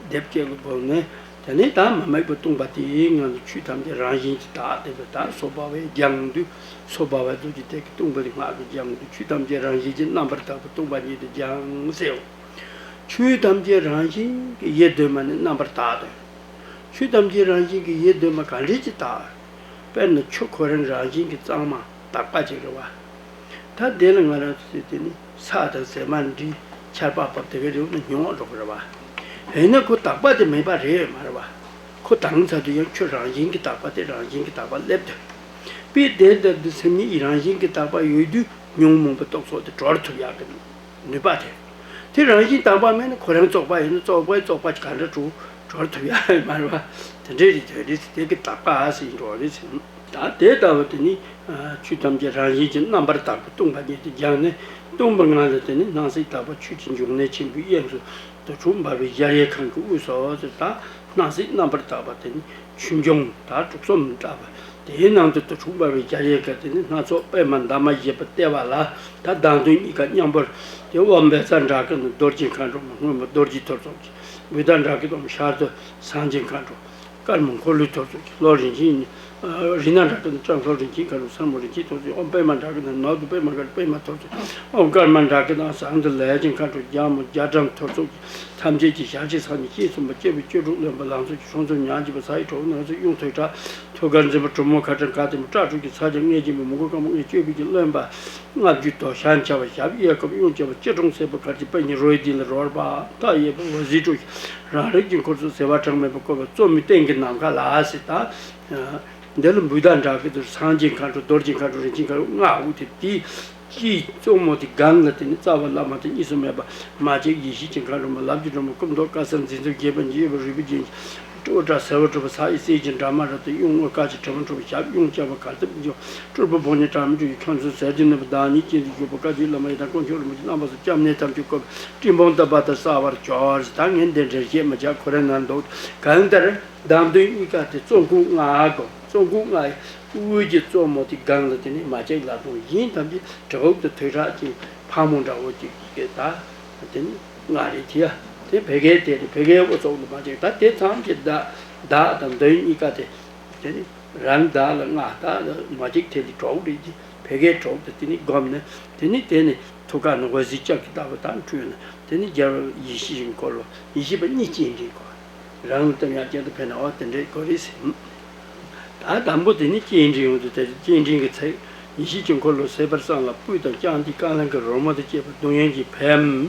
སྡེབ་གཅིག་ལ་བསྒོམས་ནས་དེ་ནས་ད་མ་དམིགས་པ་སྟོང་པ་དེའི་ངང་ལ་ཆོས་ཐམས་ཅད་རང་བཞིན་གྱིས་དག་བསྡད་པའི་བདག་སོ་བྷ་ཝས་སྦྱངས་དུས་སོ་བྷ་ཝས་རྡོ་རྗེ་གདན་གྱི་སྟོང་པ་དེ་སྔགས་ཀྱིས་སྦྱངས་དུས་ཆོས་ཐམས་ཅད་རང་བཞིན་གྱིས་རྣམ་པར་དག་པའི་སྟོང་པ་ཉིད་དུ་སྦྱངས་ཟེར། ཆོས་ཐམས་ཅད་རང་བཞིན་གྱིས་ཡེ་གདོད་མ་ནས་རྣམ་པར་དག་སྟེ། ཆོས་ཐམས་ཅད་རང་བཞིན་གྱིས་ཡེ་གདོད་མ་ག་འདྲས་ཀྱིས་དག། དཔེར་ན་ཆུ་ཁོ་རང་རང་བཞིན་གྱིས་གཙང་མ་དག་པ་ཅིག་རེད་བ། ད་དེ་ལ་ང་རང་ཚོས་དེ་ནི་ས་དང་ཟེར་མ་འདྲི་ཆར་པ་བབས་དེ་ག་རེ་ཡོད་ན་ཉོག་འགྲོ་གི་རེད་བ། ཡིན་ན་ཁོ་དག་པ་དེ་མེད་པ་རེད་མ་རེད་བ། ཁོ་དྭངས་ཚར་དུས་ཡང་ཁྱོད་རང་བཞིན་གྱིས་དག་པ་དེ་རང་བཞིན་གྱིས་དག་པ་སླེབས་དུས། པས་དེ་ལྟར་དུ་སེམས་ཉིད་ཀྱི་རང་བཞིན་གྱིས་དག་པ་ཡོད་དུས་ཉོན་མོངས་པའི་རྟོག་ཚོགས་དེ་གྲོལ་ཐུབ་ཡག་གི་ནུས་པ་དེ། དེ་རང་བཞིན་དག་པ་མེད་ན་ཁོ་རང་བཙོག་པ་ཡིན་ན་བཙོག་པའི་བཙོག་པ་ག་འདྲ་གྲོལ་གྲོལ་ཐུབ་ཡག་ཡོད་མ་རེད་བ། དེ་འདྲའི་རིགས་དེ་རེད་དེ་གི་དག་པ་ཟེར་འགྲོ་བ་རེད་ཟེར། ད་དེ་ལྟ་བུ་དེ་ནི་ཆོས་ཐམས་ཅད་རང་བཞིན་གྱིས་རྣམ་པར་དག་པའི་སྟོང་པ་ཉིད་དུ་སྦྱངས་ནས་སྟོང་པའི་ངང་ལ་དེ་ནི་སྣང་སྲིད་དག་པ་ཆོས་ཀྱི་འབྱུང་གནས་ཆེན་པོའི་དབྱིངས་སུ་དུར་ཁྲོད་འབར་བའི་གཞལ་ཡས་ཁང་གི་དབུས་སུ་ཟེར། ད་སྣང་སྲིད་རྣམ་པར་དག་པ་དེ་ནི་ཆོས་འབྱུང་ད་དྲུག་གསུམ་བཏགས་པ་དེའི་ནང་དུ་དུར་ཁྲོད་འབར་བའི་གཞལ་ཡས་ཁང་དེ་ནི་སྣ་ཚོགས་པད་མ་འདབ་མ་བཞད་པ་ལྟེ་བ་ལ་ད་བདག་མདུན་གཉིས་ཀ་མཉམ་པོར་དེ་ཨོཾ་བཛྲ་ཌཱ་ཀཱི་ཏ་རྡོ་རྗེ་མཁའ་འགྲོ་མ་སྔོན་མོ་རྡོ་རྗེ་ཐོར་ཚུགས་ཀྱི། བུདྡྷ་ཌཱ་ཀཱི་ཏ་ཤར་དུ་སངས་རྒྱས་མཁའ་འགྲོ། ཀརྨ་འཁོར་ལོའི་ཐོར་ཚུགས་ཀྱི། ལྷོ་རིན་ཆེན། རཏྣ་ཌཱ་ཀཱི་ཏ་སྐྲ་ལྷོ་རིན་ཆེན་མཁའ་འགྲོ། སོར་མོ་རིན་ཆེན་ཐོར་ཚུགས་ཀྱི། ཨོཾ་པདྨ་ཌཱ་ཀཱི་ཏ་ནོར་བུ་པདྨ་དཀར་པདྨ་ཐོར་ཚུགས་ཀྱི། ཨོཾ་ཀརྨ་ཌཱ་ཀཱི་ཏ་ཟངས་མདོག་ལས་ཀྱི་མཁའ་འགྲོ། རྒྱལ་མོ་རྒྱ་གྲམ་ཐོར་ཚུགས་ཀྱི། ཐམས་ཅད་ཀྱི་ཞལ་གཅིག་སངས་རྒྱས་སྤྱན་གསུམ་པ་སྐྱེས་བུ་བཅུ་དྲུག་ལོན་པ་ལང་ཚོ་གི་སྲོང་བཙན་ཉག་གཅིག་པ་ས་ཡི་གྲོགས་ནགས་ཚལ་གཡུ་ཐོག་བྲག་ཐུགས་ཀར་འཛིན་པ་གྲུ་མོ་མཁའ་སྤྲིན་ག་དེ་མོ་སྐྲ་དྲུག་གི་ཚ་གྱང་ལྔས་བརྒྱན་པའི་མོན་གྷོ་ཀ་མོ་ལྔའི་སྤྱོད་པའི་གི་རློན་པ། ལྔ་བཅུ་དོ་ཤལ་འཕྱར་བ་ཞབས་གཡས་སྐོམ་གཡོན་བསྐྱོད་པ་སྐྱིལ་ཀྲུང་ཟེར་བ་གར་གྱི་པད་ཉི་རོའི་མདུན་ལ་རོལ་པ་མཐའ་ཡས་པ་འོད་ཟེར་སྤྲོ་ཞིང་རང་རིག་གི་འཁོར་ཚོགས་ཟེར་བ་གྲངས་མེད་པ་བཀོད་པ་གཙོ་མོའི་སྟེང་གི་ནམ་མཁའ་ལ་ཟེར་ད། འདི་ལ་བུདྡྷ་ཌཱ་ཀཱི་ཏ་སངས་རྒྱས་མཁའ་འགྲོ་རྡོ་རྗེ་མཁའ་འགྲོ་རིན་ཆེན་མཁའ་འགྲོ་ལྔ་དབུ་དེ་དེའི་དཀྱིལ་གཙོ་མོ་དེ་སྒང་ལ་དེ་ནི་རྩ་བ་བླ་མ་དང་གཉིས་སུ་མེད་པ་མ་བྱེགས་ཡེ་ཤེས་ཀྱི་མཁའ་འགྲོ་མ་ལབ་ཀྱི་སྒྲོལ་མ་སྐུ་མདོག་དཀར་གསལ་མཛེས་སྡུག་རྒྱས་པ་འཇིགས་པ་རུས་པའི་རྒྱན། དབུ་སྐྲ་སེར་པོ་འཁྲུགས་པ་ས་ཡི་གསེར་གྱི་འདྲ་མ་རབ་ཏུ་གཡུག་སྔོ་དཀར་གྱི་དྲི་མ་འཁྲུགས་པ་ཞབས་གཡོན་བརྐྱང་བ་གར་ཐབས་འཇུག་སྤྲུལ་པ་ཕོ་ཉ་གྲངས་མེད་འཁྲུགས་ཀྱི་ཁམས་གསུམ་ཟིལ་གྱིས་གནོན་པ་བདག་ཉིད་སྤྱན་རས་གཟིགས་བཞུགས་པ་བཀའ་བརྒྱུད་བླ་མ་ཡི་དམ་དཀོན་མཆོག་རིན་པོ་ཆེ་རྣམ་པ་སོགས་སྐྱབས་གནས་ཐམས་ཅད་བསྐོར་བའི་སྤྲིན་ཕུང་དུ་བབ་ལྟར་གསལ་བར་གྱུར། ད་ངས་འདི་འགྲེལ་བཤད་མི་བྱ། ཁོ་རང་ན་འདུག་གང་ལྟར་བདག་མདུན་གཉིས་ཀ་དེ་བཙོན་ཁང་ལྔ་གོ། བཙོན་ཁང་ལྔ་ཡི་དབུས་ཀྱི་བཙོན་མོ་དེ་སྒང་ལ་དེ་ནི་མ་ཅིག་ལ་དུང་གཞན་ཐམས་ཅད་བྲག་ཕུག་ཏུ་ཐོས་གྲགས་ཀྱི་ཕག་མོ་འདྲ་བོ་ཅིག་གི་ད་དེ་ནི་ལྔ་རེད་དེ་ཡ། དེ་བོད་སྐད་དེ་རེད། བོད་སྐད་འུ་ཚོགས་ལ་མ་ཅིག་ད་དེ་ཐམས་ཅད་བདག་བདག་དང་མདུན་གཉིས་ཀ་དེ་དེ་ནི་རང་བདག་ལ་ལྔ་ད་མ་ཅིག་དེ་ལ་གྲོགས་རེད་དེ་བོད་སྐད་གྲོགས་དེ་དེ་ནི་སྒོམ་ནས་དེ་ནི་དེ་ནི་ཐུགས་ཀ་ནི་འོད་ཟེར་ལྕགས་ཀྱུ་ལྟ་བུ་དང་འཕྲུལ་ནས་དེ་ནི་རྒྱལ་བ་ཡེ་ཤེས་ཀྱི་འཁོར་ལོ་ཡེ་ཤེས་པ་གཉིས་སྐྱེ་འདྲེན་གོ། རང་ལ་བསྟིམ་ཡག་སྐྱེ་དུ་འཕེལ་ན་འོ་དེ་འདྲའི་གོ་རེད་ཟེར། ད་དང་པོ་དེ་ནི་སྐྱེ་འདྲེན་ཡོང་དུས་དེ་སྐྱེ་འདྲེན་གྱི་ཚེ་ཡེ་ཤེས་ཀྱི་འཁོར་ལོ་སད་པར་བསམ་ལ་སྤོས་དང་ལྕགས་མདའ་རྐང་ལན་གྱི་རོལ་མོ་དང་བཅས་པ་རྡུང་ཡོན་གྱིས་ཕེབས།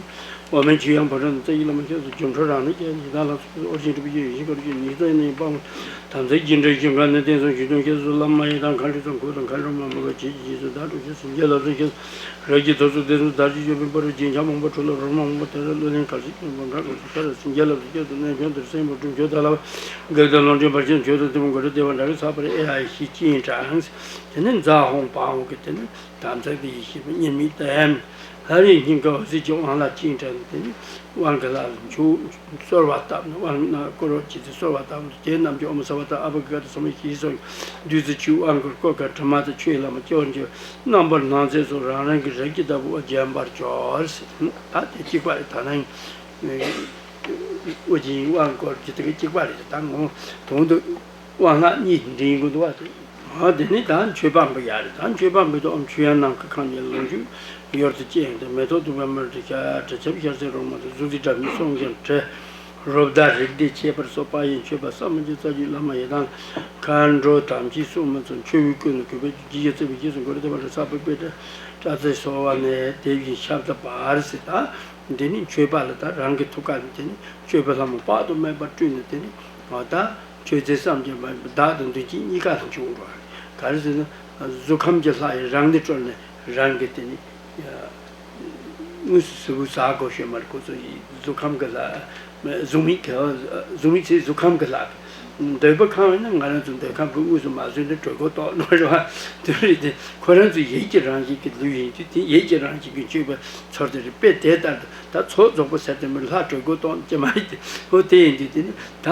འོག་མིན་ཆོས་དབྱིངས་ཕོ་བྲང་དུ་རྩ་བའི་བླ་མ་མཆོག་ཏུ་སྒྱུ་འཕྲུལ་རང་གནས་ཀྱི་ཡི་དམ་ལྷ་ཚོགས་ཨོ་རྒྱན་སྤྲུལ་པའི་ཡེ་ཤེས་སྐུ་རུ་ཞིག་ཉིད་ཙམ་ནས་སྤང་དམ་ཚིག་རྒྱས་འབྲིང་ཞིང་ཁ་ནས་བསྟན་སྲུང་ཞུས་དོན་ཁྱེད་ཚོ་བླ་མ་ཡི་དམ་མཁའ་འགྲོ་ཚོ་འཁོར་དང་མཁའ་འགྲོ་མ་མོ་ལ་བྱེད་ཀྱི་རྗེས་སུ་བདག་སྒྲུབ་ཤོག་སེམས་བསྐྱེད་ལ་སོགས་ཤོག་རབ་ཀྱི་ཐོབ་ཚུལ་བདེན་ཚུལ་དར་ཅིག་ཡོད་པའི་པར་རྒྱན་ཆ་མང་པོ་འཁྲུལ་ལ་རོལ་མོ་མང་པོ་དེ་ལ་གླུ་ལེན་གར་ཞིག་སྟོན་པ་འགའ་དགོས་སུ་ཤར་སེམས་བསྐྱེད་ལ་སོགས་སྐྱོད་དུ་གནས་ཁྱོད་འདིར་སེམས་པ་སྒྲུབ་ཁྱོད་ད་ལ་བ་གེགས་དང་ལོག་འདྲེན་བར་ཆད་ཁྱོད་དང་གཏི་མུག་དགོད་བྲོ་བདེ་བ་འདྲ་གི་ཚགས་པར་ཨེ་ཨའི་ཤི་ཅིན་ཀྲང་། དེ་ནས་ཛ་ཧོང་པའོ་གི་དེ་ནི་དམ་ཚིག་དེ་ཡེ་ཤེས་པ་གཉིས་མེད་དེ། ལྷ་རིགས་སྙིང་ག་འོད་ཟེར་གྱི་དབང་ལྷ་ཅིན་ཀྲང་དེ་ནི་དབང་གི་ལྷ་ལ་མཆོད། གསོལ་བ་བཏབ་ནས་དབང་ན་བསྐོར་བ་བྱས་ཏེ་གསོལ་བ་བཏབ་ནས་དེ་རྣམས་ཀྱི་ཨོཾ་སརྦ་ཏ་ཨ་བྷ་ག་ཏ་སམ་ཡེ་ཤེས་སོགས་བདུད་རྩི་ཆུས་དབང་བསྐུར་བཀོད་ཀ་དྲི་མ་དང་ཆུའི་ལམ་སྐྱེ་བར་འགྱུར། རྣམ་པར་སྣང་མཛད་སོགས་རང་རང་གི་རིགས་ཀྱི་ལྟ་བུ་བརྒྱན་པར་གྱུར། ད་དེ་གཅིག་པ་རེད། ད་ནང་ཨོ་རྒྱན་དབང་བསྐུར་གྱི་དེ་གཅིག་པ་རེད། ད་ངོ་དོན་དུ་དབང་ལྷ་གཉིས་འདྲེན་དགོས་འདུག་བ། དེ་ནི་ད་མཆོད་པ་འབུལ་ཡ་རེད། ད་མཆོད་པ་འབུལ་དུས་ཨོཾ་ཆོས་དབྱིངས་ནམ་མཁའ་ཁམས་ཀྱི་ལོངས་སྤྱོད་ཡུལ་དུ་སྤྱན་དང་མེ་ཏོག་བདུག་པའི་མར་དྲི་ཤ་དྲི་ཆབ་ཤ་ཟའི་རོལ་མོ་དང་གཟུགས་ཀྱི་སྒྲ་མི་གསུང་ཞིང་བྲི། རོ་བདག་རིགས་བདེ་ཁྱད་པར་སོགས་དཔལ་ཡུལ་མཆོད་པ་ས་མ་གྱི་རྩ་བརྒྱུད་བླ་མ་ཡི་དམ་མཁའ་འགྲོ་དམ་ཅན་སྲུང་མ་ཚོ་མཆོད་འོས་ཀུན་ལ་གུས་པས་ཇི་ཡི་རྩེ་བའི་རྗེས་སུ་འགོད་དེ་བར་ས་བུ་པའི་སྐྲ་སེར་སོལ་བ་ནས་དེ་བཞིན་ཞབས་ཏུ་འབར་ཟེར། ད་འདི་ནི་མཆོད་པ་ལ་ད་རང་གི་ཐུགས་ཀ་ནས་དེ་ནི་མཆོད་པའི་ལྷ་མོ་དཔག་ཏུ་མེད་པ་སྤྲུལ་ནས་དེ་ནི་ད་མཆོད་རྫས་བསམ་གྱིས་མ་བདག་དང་མདུན་བསྐྱེད་གཉིས་ཀ་ལ་འབྱུང་འགྲོ་བ་རེད། ག་རེ་ཟེར་ན་གཟུགས་ཁམས་ཀྱི་ལྷ་ཡི་རང་གནས་སྤྲུལ་ནས་རང་གི་དེ་ནི། དངོས་སུ་གཟུགས་པོ་ཟ་དགོས་ཤེས་མ་རེད། ཁོ་ཚོ་ཡི་གཟུགས་ཁམས་ཀྱི་ལྷ། གཟུགས་མེད་ཀྱི་གཟུགས་མེད་ཚེ་གཟུགས་ཁམས་ཀྱི་ལྷ། འདོད་པ་ཁམས་ཡིན་ན་ང་རང་ཚོ་འདོད་ཁམས་ཀྱི་དངོས་སུ་མ་བཟོས་ན་གྲོད་ཁོག་ལྟོགས་ནོ་རེད་བ། དེ་རེད་དེ་ཁོ་རང་ཚོ་ཡིད་ཀྱི་རང་བཞིན་གྱི་ལུས་ཡིན་དུས་དེ་ཡིད་ཀྱི་རང་བཞིན་གྱི་སྤྱོད་པ་ཚོར་དེ་རེད། དཔེ་དེ་ལྟར་དུ་ད་ཚོགས་རྫོགས་པ་ཟེར་དེ་མིན་ལྷ་གྲོད་ཁོག་ལྟོགས་ནི་ཅི་མ་ཡིན་ཏེ་ཧོ་དེ་ཡིན་དུས་དེ་ནི་ད་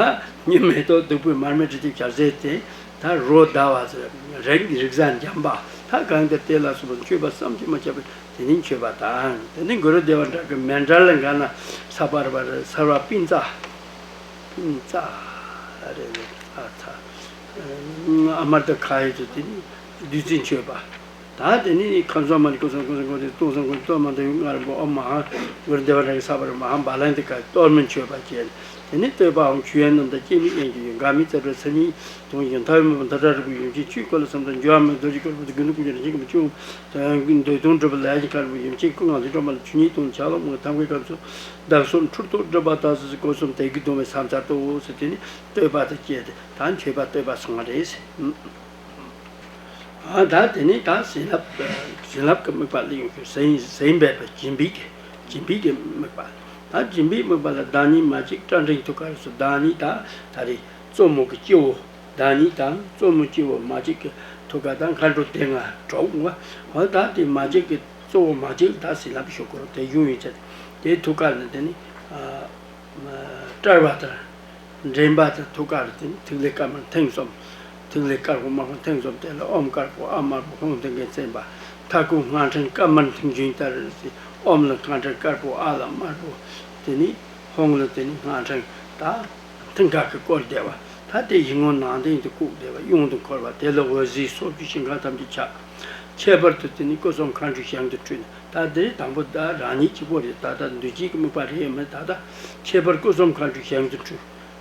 ཉི་མེ་ཏོག་བདུག་སྤོས་མར་མེ་དྲི་ཆབ་ཞལ་ཟས་དེ་ད་རོ་ཟླ་བ་ཟེར་རིགས་རིགས་བཟང་འཇམ་པ་ད་གང་དེ་དེ་ལ་སོགས་པ་མཆོད་པ་བསམ་གྱིས་མ་ཁྱབ་པའི། དེ་ནི་མཆོད་པ་དང་། དེ་ནི་གུ་རུ་བདེ་བ་འདྲ་གི་མཎྜལ་ལ་འགའ་ན་ས་པར་བར་སརྦ་པིན་ཙ། པིན་ཙ་རེ་ཨ་ཚ། ཨ་མར་ཏ་ཁ་ཡི་ཚུ་དེ་ནི་བདུད་རྩི་མཆོད་པ། ད་དེ་ནི་ཁམས་གསུམ་མ་ནི་སྐུ་གསུམ་སྐུ་གསུམ་སྐུ་གསུམ་སྟོང་གསུམ་སྐུ་གསུམ་སྟོང་མ་དང་ཡུལ་ལྔ་རིམ་པ་ཨོཾ་མ་ཧཱ་གུ་རུ་བདེ་བ་འདྲ་གི་ས་པར་མ་ཧཱ་བ་ལན་ཏི་ཀ་གཏོར་མ་མཆོད་པ་བཅས། དེ་ནི་བསྟོད་པའམ་མཆོད་ཡོན་རྣམས་དང་སྐྱེད་མོས་དབྱིངས་ཀྱི་ཡུལ་འགག་མེད་རྩ་བྲལ་མཚན་ཉིད། དུང་ཞིང་མཐའ་ཡས་མུན་པ་མཐའ་བྲལ་རིག་པའི་ཡུམ་ཆེན་ཆོས་འཁོར་ལ་བསམ་དང་འགྱུར་བ་མེད་རྡོ་རྗེ་དཀར་པོ་དང་དགེ་འདུན་ཀུན་གྱི་རིན་ཆེན་ཀུན་ལ་བཅུག་འདོད་དོན་སྒྲུབ་པ་ལས་ཀྱི་དཀར་པོ་ཡུམ་ཆེན་སྐུ་ལྔ་ལས་སྒྲོན་མ་ལ་ཆོས་ཉིད་དང་ཆ་ལུགས་མང་ཐབས་མཁས་སྐབས་སུ་བདག་སོགས་འཁྲུལ་རྟོག་སྒྲིབ་པ་དག་སོགས་སུ་སྒོ་གསུམ་དལ་གྱིས་གདུང་བའི་ས་མཚར་ཏོག་ཟེར་དེ་ནི་བསྟོད་པ་དང་བཅས་ཏེ་ད་མཆོད་པ་བསྟོད་པ་སོང་བ་རེད། ཨ་ད་དེ་ནི་ད་བྱིན་རླབས་བྱིན་རླབས་ཀྱི་དམིགས་པ་ལ་ཡོང་གི་ཟིན་ཟིན་པས་པ་སྦྱིན་པའི་སྦྱིན་པའི་གི་དམིགས་པ། ད་སྦྱིན་པའི་དམིགས་པ་ལ་བདག་ཉིད་མ་གཅིག་སྐྲ་འགྲེང་ཐུགས་ཀར་སོགས་བདག་ཉིད་ད་ད་རེས་གཙོ་མོ་གི་སྤྱི་བོ། བདག་ཉིད་དང་གཙོ་མོ་སྤྱི་བོ་མ་གཅིག་གི་ཐུགས་ཀ་དང་མཁའ་འགྲོ་སྡེ་ལྔ་གྲོགས་འོ། འོ་ད་དེ་མ་གཅིག་གི་གཙོ་བོ་མ་གཅིག་ད་ཟིན་རླབས་ཞུ་དགོས་རོགས་དེ་གཞུང་ཡིན་ཚད་དེའི་ཐུགས་ཀ་ནི་དེ་ནི་སྐྲར་བ་དང་འདྲེན་པ་དང་ཐུགས་ཀར་དེ་ནི་ཐིག་ལེ་དཀར་དམར་མཐིང་གསུམ། ཐིག་ལེ་དཀར་པོ་དམར་པོ་མཐིང་གསུམ་དེ་ལ་ཨོཾ་དཀར་པོ་ཨ་དམར་པོ་ཧཱུྃ་མཐིང་གེ་མཚན་པ། མཐའ་སྐོར་སྔགས་ཕྲེང་དཀར་དམར་མཐིང་ཆུན་ལྟར། ཨོཾ་ལ་སྔགས་ཕྲེང་དཀར་པོ་ཨ་ལ་དམར་པོ། དེ་ནི་ཧཱུྃ་ལ་དེ་ནི་སྔགས་ཕྲེང་ད། མཐིང་ག་གིས་བསྐོར་བསྡད་པ། ད་དེ་ཡིད་ངོ་ནང་བསྟན་དུ་བཀུག་བསྡད་པ་གཡོན་དུ་འཁོར་བ་དེ་ལ་འོད་ཟེར་སོགས་ཀྱི་ཤིང་ཁ་ཐམས་ཅད་ཁྱབ། ཁྱད་པར་དུ་དེ་ནི་སྐུ་གསུམ་མཁའ་འགྲོའི་ཞིང་དུ་སྤྲུལ་ནས་ད་དེ་དང་པོ་ད་རང་ཉིད་གཅིག་པོ་རེད། ད་ལྟ་འདུས་བྱས་ཀྱི་དམིགས་པ་རེད་མེད་ད་ལྟ་ཁྱད་པར་སྐུ་གསུམ་མཁའ་འགྲོའི་ཞིང་དུ་སྤྲུལ།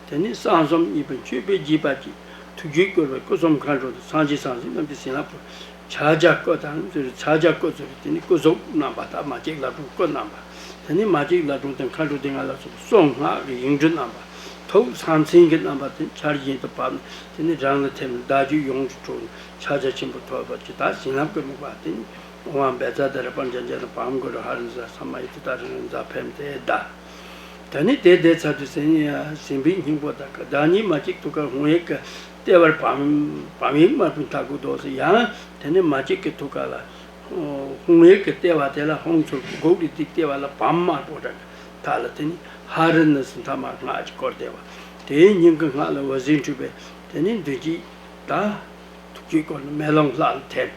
དེ་ནི་གསང་གསུམ་གཉིས་པའི་མཆོད་པས་དགྱེས་པ་ཅིག་ཐུགས་རྒྱུད་བསྐུལ་བའི་སྐུ་གསུམ་མཁའ་འགྲོ་དང་སངས་རྒྱས་སངས་རྒྱས་རྣམས་ཀྱི་བྱིན་རླབས་ཕུལ། ཕྱག་རྒྱ་སྐུ་དང་ཚུལ་ཕྱག་རྒྱ་སྐུ་ཚུལ་དེ་ནི་སྐུ་གཟུགས་རྣམ་པ་དང་མ་གཅིག་ལ་སྒྲུང་སྐུ་རྣམ་པ། དེ་ནི་མ་གཅིག་ལ་སྒྲུང་དང་མཁའ་འགྲོ་སྡེ་ལྔ་ལ་སོགས་པ་གསུང་སྔགས་ཀྱི་ཡིག་འབྲུ་རྣམ་པ། ཐུགས་མཚམས་མཚན་གྱི་རྣམ་པ་དེ་ཆར་བཞིན་དུ་བབས་ནས་དེ་ནི་རང་ལ་ཐིམ་ནས་བདག་རྒྱུད་ཡོངས་སུ་འཁྲུགས་ནས་ཕྱག་རྒྱ་ཆེན་པོ་ཐོབ་པ་ཅིག་ད་བྱིན་རླབས་ཀྱི་དམིགས་པ་དེ་ནི་ཨོཾ་བཛྲ་དྷ་ར་པཉྩ་ཛྙཱ་ན་པཱཾ་གུ་རུ་ཧ་ར་ཛ་ས་མ་ཡ་ཏི་ཏ་ར་ར་ཛ་ཕེམ་ཏེ་ད། ད་ནི་དེ་དེ་ཚར་དུས་ཟིན་ཡ་ཟིན་པའི་སྙིང་པོ་དག་གི་བདག་ཉིད་མ་སྐྱེས་ཐུགས་ཀར་ཧཱུྃ་ཡིག་གི་ལྟེ་བར་བམ་བམ་ཡིག་དམར་པོའི་མཐའ་སྒོ་རྡོག་སུ་ཡང་དེ་ནི་མ་སྐྱེས་ཀྱི་ཐུགས་ཀ་ལ་ཧཱུྃ་ཡིག་གི་ལྟེ་བ་དེ་ལ་ཧཱུྃ་ཚུར་སྒོ་གི་སྟེགས་ལྟེ་བ་ལ་བམ་དམར་པོ་དག་གི་མཐའ་ལ་དེ་ནི་ཧ་རི་ནི་སི་མཐའ་མ་སྔགས་ཀྱི་སྐོར་བཟླས་པ། དེའི་སྙིང་གི་སྔགས་ལ་འོད་ཟེར་འཕྲོས་པས་དེ་ནི་མདུན་བསྐྱེད་དང་། ཐུགས་ཀྱི་སྐོར་ནི་མེ་ལོང་ལྷ་ལ་ཐིམ།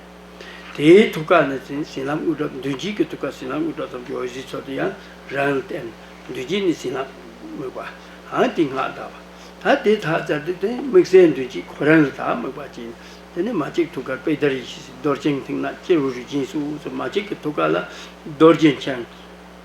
དེའི་ཐུགས་ཀ་ནས་ཟིན་བྱིན་རླབས་དངོས་གྲུབ་མདུན་བསྐྱེད་ཀྱི་ཐུགས་ཀ་བྱིན་རླབས་དངོས་གྲུབ་ཐམས་ཅད་འོད་ཟེར་ཚུལ་དུ་ཡང་རང་ལ་བསྟན། མདུན་བསྐྱེད་ནི་བྱིན་རླབས་དམིགས་པ། ཨང་དེ་སྔགས་བཟླས་པ། ད་དེ་ཐག་བཅད་དུས་དེ་དམིགས་བསལ་མདུན་བསྐྱེད་ཁོ་རང་ལ་ད་དམིགས་པ་བྱིན། དེ་ནས་མ་སྐྱེས་ཐུགས་ཀར་པད་ཟླ་ཡེ་ཤེས་སུ་རྡོ་རྗེ་མཐིང་ནག་སྐྱེ་བོ་རིགས་ཅན་སུ་སུ་མ་སྐྱེས་ཀྱི་ཐུགས་ཀ་ལ་རྡོ་རྗེ་འཆང་།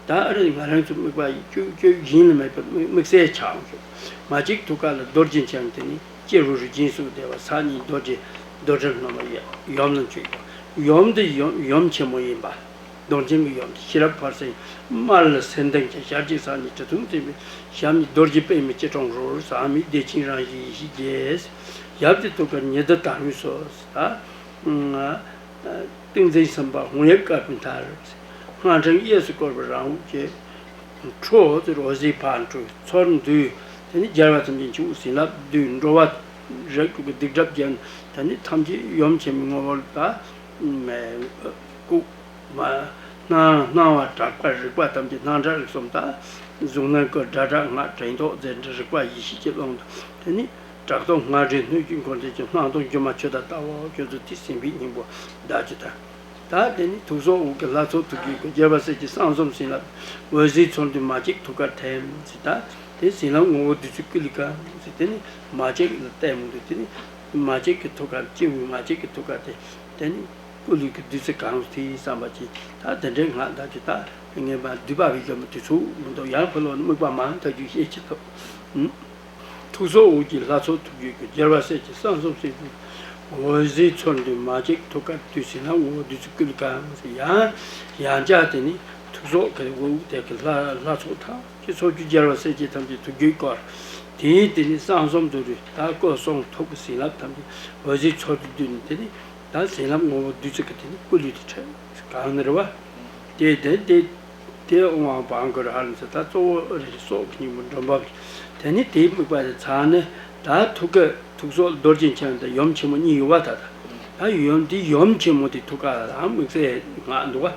ད་ཨ་རི་ང་རང་ཚོ་དམིགས་པ་ཡི་བཅུ་བཅུ་བཞིན་ལ་མེད་པའི་དམིགས་དམིགས་བསལ་ཆགས་འོང་ཞིང་། མ་གཅིག་ཐུགས་ཀ་ལ་རྡོ་རྗེ་འཆང་དེ་ནི་སྐྱེ་རུ་རུ་སྦྱིན་སོགས་བདེ་བ་ས་གཉིས་རྡོ་རྗེ་རྡོ་རྗེ་སྣོན་པ་ཡི་ཡུམ་ལ་མཆོད་ཀྱང་ཡུམ་འདི་ཡུམ་ཡུམ་ཆེན་མོ་ཡིན་པ། རྡོ་རྗེ་གི་ཡུམ་འདི་ཤེས་རབ་ཕ་སེང་དམར་ལ་སེང་ལྡེང་ཅན་ཞལ་གཅིག་ས་གཉིས་གྲི་མཐུང་འཛིན་པའི་ཞབས་གཉིས་རྡོ་རྗེ་པདྨའི་སྐྱིལ་ཀྲུང་རུ་ཟག་མེད་བདེ་ཆེན་རང་བཞིན་ཡེ་ཤེས་རྒྱས། ཞབས་ཀྱི་ཐུགས་ཀར་ཉི་ཟླ་དར་ངོའི་སོ། ད། ཏིང་འཛིན་སེམས་དཔའ་ཧཱུྃ་ཡིག་དཀར་པོའི་མཐར། སྔགས་ཕྲེང་གཡས་སུ་བསྐོར་བའི་རང་དབང་ཆེ། ཁྲོ་བོ་ཚུར་འོད་ཟེར་ཕར་འཕྲོས་ཚུར་འདུས། དེ་ནས་རྒྱལ་བ་ཐམས་ཅད་མཆོག་བྱིན་རླབས་བསྡུས། འགྲོ་བ་རིགས་དྲུག་གི་སྡིག་སྒྲིབ་བྱེར། དེ་ནས་ཐམས་ཅད་ཡུམ་ཆེན་མོའི་ངོ་བོར་ད། བཀུག་མ། སྣང་སྣང་བ་གྲགས་པ་རིག་པ་ཐམས་ཅད་སྣང་གྲགས་རིག་གསུམ་དང་། གཟུགས་སྣང་སྐུ་སྒྲ་གྲགས་ངག་དྲན་རྟོག་རྫས་འགྲེལ་རིག་པ་ཡེ་ཤེས་ཀྱི་ཀློང་དུ། དེ་ནི་གྲགས་སྟོང་སྔགས་འགྲེལ་སྣོད་བཅུད་འཁོར་འདས་ཀྱི་སྣང་སྟོང་སྒྱུ་མ་ཆོས་དང་ལྟ་བ་ཁྱོད་ཚོ་དེ་ཟིན་པའི་སྙིང་པོ་བཟླ་རྒྱུ་དང་། ད་དེ་ནི་ཐུགས་སྲོག་དབུགས་ཀྱི་ལྷ་ཚོགས་ཐུགས་ཀྱི་སྐུ་རྒྱལ་བ་སྲས་ཀྱི་གསང་གསུམ་བྱིན་རླབས་འོད་ཟེར་ཚུལ་དུ་མ་གཅིག་ཐུགས་ཀར་ཐིམ་ཟེར། ད་དེ་བྱིན་རླབས་ངོ་བོ་བདུད་རྩི་ཀུ་ལི་ཀ་ཟེར། དེ་ནི་མ་གཅིག་ལ་བལྟས་མི་འདུག་དེ་ནི་མ་གཅིག་གི་ཐུགས་ཀར་སྤྱི་བོའི་མ་གཅིག་གི་ཐུགས་ཀར་དེ་དེ་ནི། ཀུ་ལུ་གི་བདུད་རྩི་གང་དེའི་བསམ་པ་ཅིག་ད་དེ་འདྲའི་སྔགས་བཟླ་རྒྱུ་ད་ངེས་པ་འདུས་པ་བའི་ལམ་དུས་ཚོད་མི་འདུག་ཡང་ཁོ་ལོ་ནི་དམིགས་པ་མང་དག་རྒྱུ་ཤེས་ཅི་ཐུབ། ཐུགས་སྲོག་དབུགས་ཀྱི་ལྷ་ཚོགས་ཐུགས་རྒྱུད་ཀྱི་རྒྱལ་བ་སྲས་ཀྱི་གསང་གསུམ་སྲས་ཀྱི་འོད་ཟེར་ཚུལ་འདུས་མ་གཅིག་ཐུགས་ཀར་བསྡུས་ཟིན་ན་ངོ་བོ་བདུད་རྩི་ཀུ་ལུ་གང་ཡང་ཡང་བསྐྱར་དེ་ནི་ཐུགས་སྲོག་གི་དབུགས་དེ་གི་ལྷ་ལྷ་ཚོགས་ཐམས་ཅད་ཚོགས་རྒྱུད་རྒྱལ་བ་སྲས་ཀྱི་ཐམས་ཅད་ཐུགས་རྒྱུད་བསྐོར། དེའི་དེ་ནི་གསང་གསུམ་དུ་རུ་ད་སྐུ་གསུང་ཐུགས་ཀྱི་བྱིན་རླབས་ཐམས་ཅད་འོད་ཟེར་ཚུལ་དུ་བསྡུས་ནས་དེ་ནི། ད་བྱིན་རླབས་ངོ་བོ་བདུད་རྩི་གི་དེ་ནི་ཀུ་ལུ་དེ་ཁྲིད་གང་ནི་རེད་བ། དེ་དེ་དེ་དེ་ཨོང་ཨང་བང་གུ་རུ་ཧ་ལམ་ཟེར་ད་གཙོ་བོ་རེད། སྲོག་གི་སྙིང་པོ་འགྲོ་འབབ་རེད། དེ་ནི་དེའི་དམིགས་པ་དེ་ཚང་ནས་ད་ཐུགས་ཀ་ཐུགས་སྲོག་རྡོ་རྗེ་འཆང་དང་ཡུམ་ཆེན་མོ་གཉིས་ཡོད་བ། ད་ད་ད་ཡུམ་དེ་ཡུམ་ཆེན་མོ་དེ་ཐུགས་ཀ་ལ་དམིགས་བསལ་སྔགས་འདུག་བ།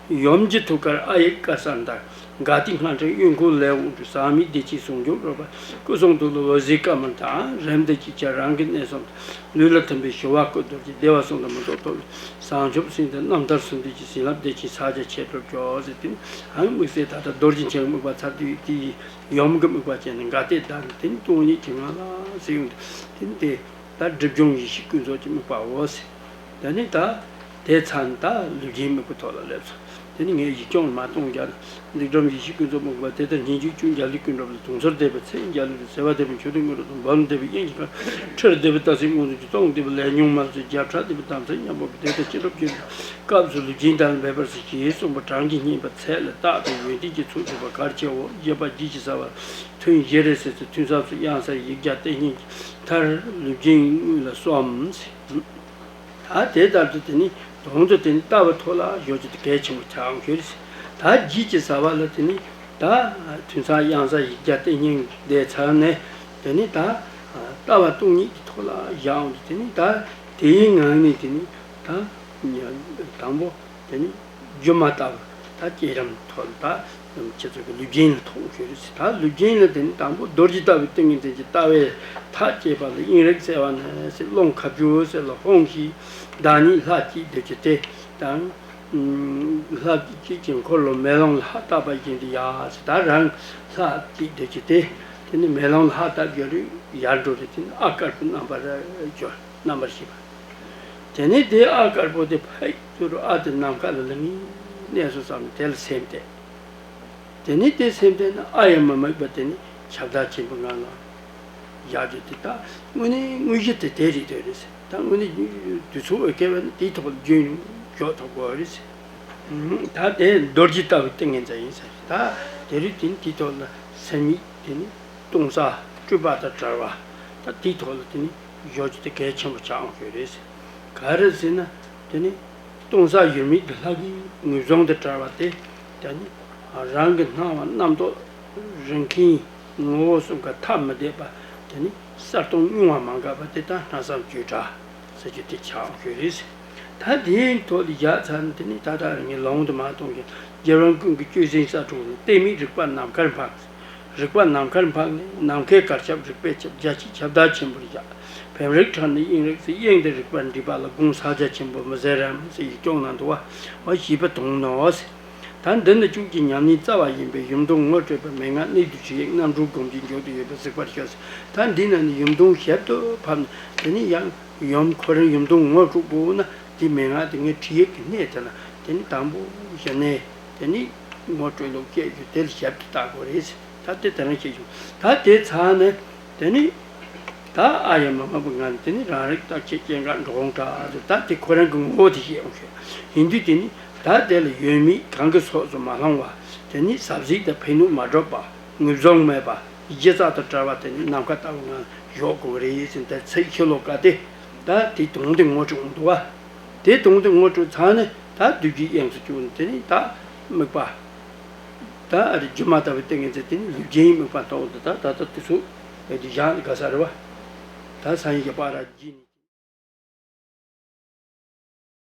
ཡུམ་གྱི་ཐུགས་ཀར་ཨ་ཡིག་དཀར་སར་འདར། དགའ་ཏི་སྔགས་ཕྲེང་གཡོན་འཁོར་ལས་དབང་སྒྲུབ་ཟག་མེད་བདེ་ཆེན་ཟུང་འཇུག་རོལ་པ། སྐུ་གསུང་ཐུགས་ལ་འོད་ཟེར་དཀར་དམར་དང་རིམ་བསྡུས་ཀྱི་ཆར་རང་གི་གནས་གསུམ་དུ་ལུས་ལ་ཐིམ་པས་ཞི་བ་སྐུ་རྡོ་རྗེ་བདེ་བ་གསུམ་དུ་མི་རྟོག་ཐོབ་པའི་བྱང་ཆུབ་སེམས་དང་རྣམ་ཐར་གསུམ་ལྡན་གྱི་བྱིན་རླབས་བདེ་ཆེན་ཕྱག་རྒྱ་ཆེར་སྒྲུབ་ཤོག་ཟེར་དེ་ནི་ཨ་དམིགས་བསལ་ད་ལྟ་རྡོ་རྗེ་འཆང་དམིགས་པ་ཚར་དུས་དེའི་ཡུམ་གྱི་དམིགས་པ་བྱས་ནས་དགའ་ཏི་བཟླས་ནས་དེ་ནི་སྟོང་ཉིད་ཀྱི་ངང་ལ་ཟེར་ཡོང་དུས་དེ་ནི་དེ། ད་སྒྲིབ་སྦྱོང་ཡེ་ཤེས་ཀུན་རྫོབ་ཀྱི་དམིགས་པའོ་ཟེར། ད་ནི་ད་དེ་ཚར་ནས་ད་ལུས་རྒྱུན་དམིགས་པའི་ཐོག་ལ་སླེབས་སོ། དེ་ནི་ངས་ཡིག་རྐྱང་མ་གཏོང་རྒྱ་ལ་ལེགས་སྒྲོམ་ཡེ་ཤེས་ཀུན་རྫོབ་དམིགས་པ་དེ་ལྟར་སྙིང་རྗེ་བཅུ་རྒྱལ་ལ་ཀུན་སྒྲུབ་ལ་དུང་ཕྱུར་བཟླས་པའི་ཚེ་རྒྱལ་ལ་ཟེར་བ་བཟླས་པའི་མཆོད་རྟེན་དངོས་གྲུབ་དང་འབུམ་བཟླས་པའི་དབྱིངས་ཀྱི་ཁར་ཁྲིར་བཟླས་པའི་རྟགས་གསལ་མངོན་སུམ་གྱི་སྟོང་བཟླས་པའི་ལས་མྱོང་མ་ལུས་སུ་བརྒྱ་ཕྲག་བཟླས་པའི་དམ་ཚིག་ཉམས་པོ་བཟླས་པའི་ཅི་འགྲུབ་ཀྱི་སྐབས་སུ་ལུས་རྒྱུན་དག་ལ་འབད་པར་ཟེར་ཞེས་གསུངས་པ་གྲངས་ཀྱིས་བསྙེན་པའི་ཚད་ལ་བརྟགས་པའི་ཡོན་ཏན་གྱི་ཚོགས་ཆེན་པོ་གལ་ཆེའོ། བཞི་པ་རྒྱུད་ཀྱི་ས་བ། ཐུན་བཞི་རེ་ཟེར་ཚེ་ཐུན་མཚམས་སུ་དབྱངས་གསལ་ཡིག་བརྒྱ་ཏིང་ངེ་གི་མཐར་ལུས་རྒྱུན་དངོས་ལ་གསུམ་ཟེར། ད་དེ་ལྟར་དུ་དེ་ནི་དོན་དུ་དེ་ནི་ལྟ་བའི་ཐོག་ལ་བཞག་རྒྱུ་དེ་གལ་ཆེན་པོ་ཆགས་ཡོང་གི་རེད། ད་རྒྱུད་ཀྱི་ས་བ་ལ་དེ་ནི་ད་ཐུན་མཚམས་དབྱངས་གསལ་ཡིག་བརྒྱ་ཏིང་ངེ་གི་བཟླས་ཚར་ནས་དེ་ནི་ད་ལྟ་བ་སྟོང་ཉིད་ཀྱི་ཐོག་ལ་བཞག་ཡོང་དུས་དེ་ནི་ད་དེའི་ངང་ནས་དེ་ནི་ད་དང་པོ། དེ་ནི་སྒྱུ་མ་ལྟ་བུ་ད་བསྐྱེད་རིམ་ཐོག་ལ་ད་ཁྱེད་ཚོ་གི་ལུས་རྒྱུན་ལ་ཐོགས་ཤོར་རེད་ཟེར། ད་ལུས་རྒྱུན་ལ་དེ་ནི་དང་པོ་རྡོ་རྗེ་ལྟ་བུའི་ཏིང་ངེ་འཛིན་གྱི་ལྟ་བས་ཐག་བཅད་པ་ལ་དབྱིངས་རིག་གསལ་བ་ནི་ཟེར། རླུང་ཁ་བསྒྱུར་ཟེར་ལ་ཧཱུྃ་ཞེས་བདག་ཉིད་ལྷ་གཅིག་སྡོད་ཀྱི་དེ་དང་། ལྷ་གཅིག་གི་འཁོར་ལོ་མེ་ལོང་ལ་ཧ་བཏབ་པ་བཞིན་དུ་ཡ་ཟེར། ད་རང་ལྷ་གཅིག་སྡོད་ཀྱི་དེ་དེ་ནི་མེ་ལོང་ལ་ཧ་བཏབ་ཡོད་རེད། ཡར་འགྲོ་རེད། དེ་ནི་ཨ་དཀར་པོའི་རྣམ་པར་གྱུར་རྣམ་པར་ཤེས་པ། དེ་ནས་དེ་ཨ་དཀར་པོ་དེ་ཕ་ཡིག་ཏུ་རུ་ཨ་དེ་ནམ་མཁའ་ལ་ལྷུང་ནས་གནས་སོ་བསམ་ནས་དེ་ལ་སེམས་གཏད། དེ་ནས་དེ་སེམས་གཏད་ན་ཨ་ཡང་མི་དམིགས་པ་དེ་ནི་ཁྱབ་བདག་ཆེན་པོའི་ངང་ལ་བཞག་རྒྱུ་དེ། ད་དངོས་གནས་དངོས་གཞི་དེ་དེ་རེད་དེ་རེད་ཟེར། ད་དངོས་གནས་དུས་ཚོད་འོས་སྐལ་བ་ནི་དེའི་ཐོག་ལ་རྒྱུན་འཇོག་ཐུབ་དགོས་རེད་ཟེར། ད་དེ་རྡོ་རྗེ་ལྟ་བུའི་ཏིང་ངེ་འཛིན་ཡིན་ཟེར། ད་དེ་རིང་དེ་ནི་དེའི་ཐོག་ལ་སེམས་ཉིད་དེ་ནི། སྟོང་གསལ་སྤྲོས་པ་དང་བྲལ་བ། ད་དེའི་ཐོག་ལ་དེ་ནི་བཞག་རྒྱུ་དེ་གལ་ཆེན་པོ་ཆགས་ཡོང་གི་རེད། ག་རེ་ཟེར་ན་དེ་ནི་སྟོང་གསལ་ཡུལ་མེད་དེ་ལྷ་གི་ངོས་བཟུང་དང་བྲལ་བ་དེ་དེ་ནི་རང་གི་སྣང་བ་རྣམ་རྟོག་ རང་ཁེ་ངོ་བོ་གསུམ་ཀ་ཐ་མི་དད་པ། དེ་ནི་གསལ་སྟོང་གཉུག་མ་མ་འགགས་པ་དེ་དག་སྣང་བསམ་བརྗོད་བྲལ་ཟེར་རྒྱུ་དེ་ཆགས་ཡོད་རེད། ད་དེའི་ཐོག་ལ་བཞག་ཚར་ནས། དེ་ནི་ད་ལྟ་རང་གི་ལུང་དུ་མ་གཏོང་གི་རྒྱལ་བ་ཀུན་གྱི་སྤྱོད་ཟིན་ས་དྲུག་ནི། གཏད་མེད་རིག་པ་ནམ་མཁར་འཕགས། རིག་པ་ནམ་མཁར་འཕགས་ནས། ནམ་མཁའི་གར་ཁྱབ་རིག་པའི་ཁྱབ། རྒྱ་ཆེའི་ཁྱབ་བདག་ཆེན་པོར་བཞག། བེམ་རིག་ཕྲ་ནི་དབྱིངས་རིག་ཟེར། དབྱིངས་དང་རིག་པ་འདྲེས་པ་ལ་དགོངས་ས་རྒྱ་ཆེན་པོ་མི་ཟད་རམ་ཟེར་ཡིག་ཆུང་ནང་འདུག་པ། འོ་ཞེས་པ་དང་ནོ། ད་འདི་ནི་བཅུ་གཅིག་ཉམས་ལེན་རྩ་བ་ཡིན་པས། ཡུམ་དུ་ངོ་སྤྲོད་པའི་མན་ངག་གནད་དུ་ཁྲིད་ཡིག་རྣམ་གྲོལ་སྒོམ་གྱི་མཇུག་ཏུ་ཡོད་པས་གཟིགས་པར་ཤོག་ཟེར། ད་འདི་ན་ནི་ཡུམ་དུ་ཞིབ་ཏུ་ཕབ་ནས། དེ་ནི་ཡང་ཡུམ་ཁོ་རང་ཡུམ་དུ་ངོ་སྤྲོད་པོ་ན། དེ་མན་ངག་དེ་ངས་ཁྲིད་ཡིག་གི་གནད་དེ་ན། དེ་ནི་དང་པོ་གཞི་ནས་དེ་ནི་ངོ་སྤྲོད་ལུགས་སྐྱེས་རྒྱུ་དེ་ལ་ཞིབ་ཏུ་བལྟ་དགོས་རེད། ད་དེ་དེ་རང་བཤད་བྱུང་། ད་དེ་ཚར་ནས་དེ་ནི་ད་ཨ་ཡ་མ་མ་པོ་ང་ནི་དེ་ནི་རང་རིག་རྟག་ཆད་སྐྱེ་འགག་འགྲོ་འོང་དྲག་ཟེར། ད་དེ་ཁོ་རང་གི་ངོ་བོ་དེ་བཤད་འོང་ཤོག། ཡིན་དུས་དེ་ནི་ད་དེ་ལ་ཡོད་མེད་གང་གི་ཚོགས་སུ་མ་ལྷུང་བ། དེ་ནི་ཟབ་གཟིགས་དང་ཕན་གནོད་མ་གྲུབ་པ། ངོས་བཟུང་མེད་པ། གཞི་རྩ་དང་བྲལ་བ་དེ་ནི་ནམ་མཁའ་ལྟ་བུ་ངང་བཞུགས་དགོས་རེད་ཟེར། དེ་ཚིག་ཤོ་ལོ་ཀ་དེ། ད་དེ་དོན་དེ་ངོ་སྤྲོད་འོང་འདུག་བ། དེ་དོན་དེ་ངོ་སྤྲོད་ཚར་ནས། ད་བདུད་ཀྱི་དབྱིངས་སུ་བཅུག་ནས། དེ་ནི་ད་དམིགས་པ། ད་ཨ་རི་སྒྱུ་མ་ལྟ་བུའི་ཏིང་ངེ་འཛིན་དེ་ནི་ལུས་རྒྱུན་དམིགས་པ་མཐོང་དུ། ད་ད་ལྟ་དུས་ཚོད་ཨེ་དེ་བཞག་ནས་དགའ་ས་རེད་བ། ད་སང་ཉིན་གྱི་པར་ར་བརྗེད་ནས།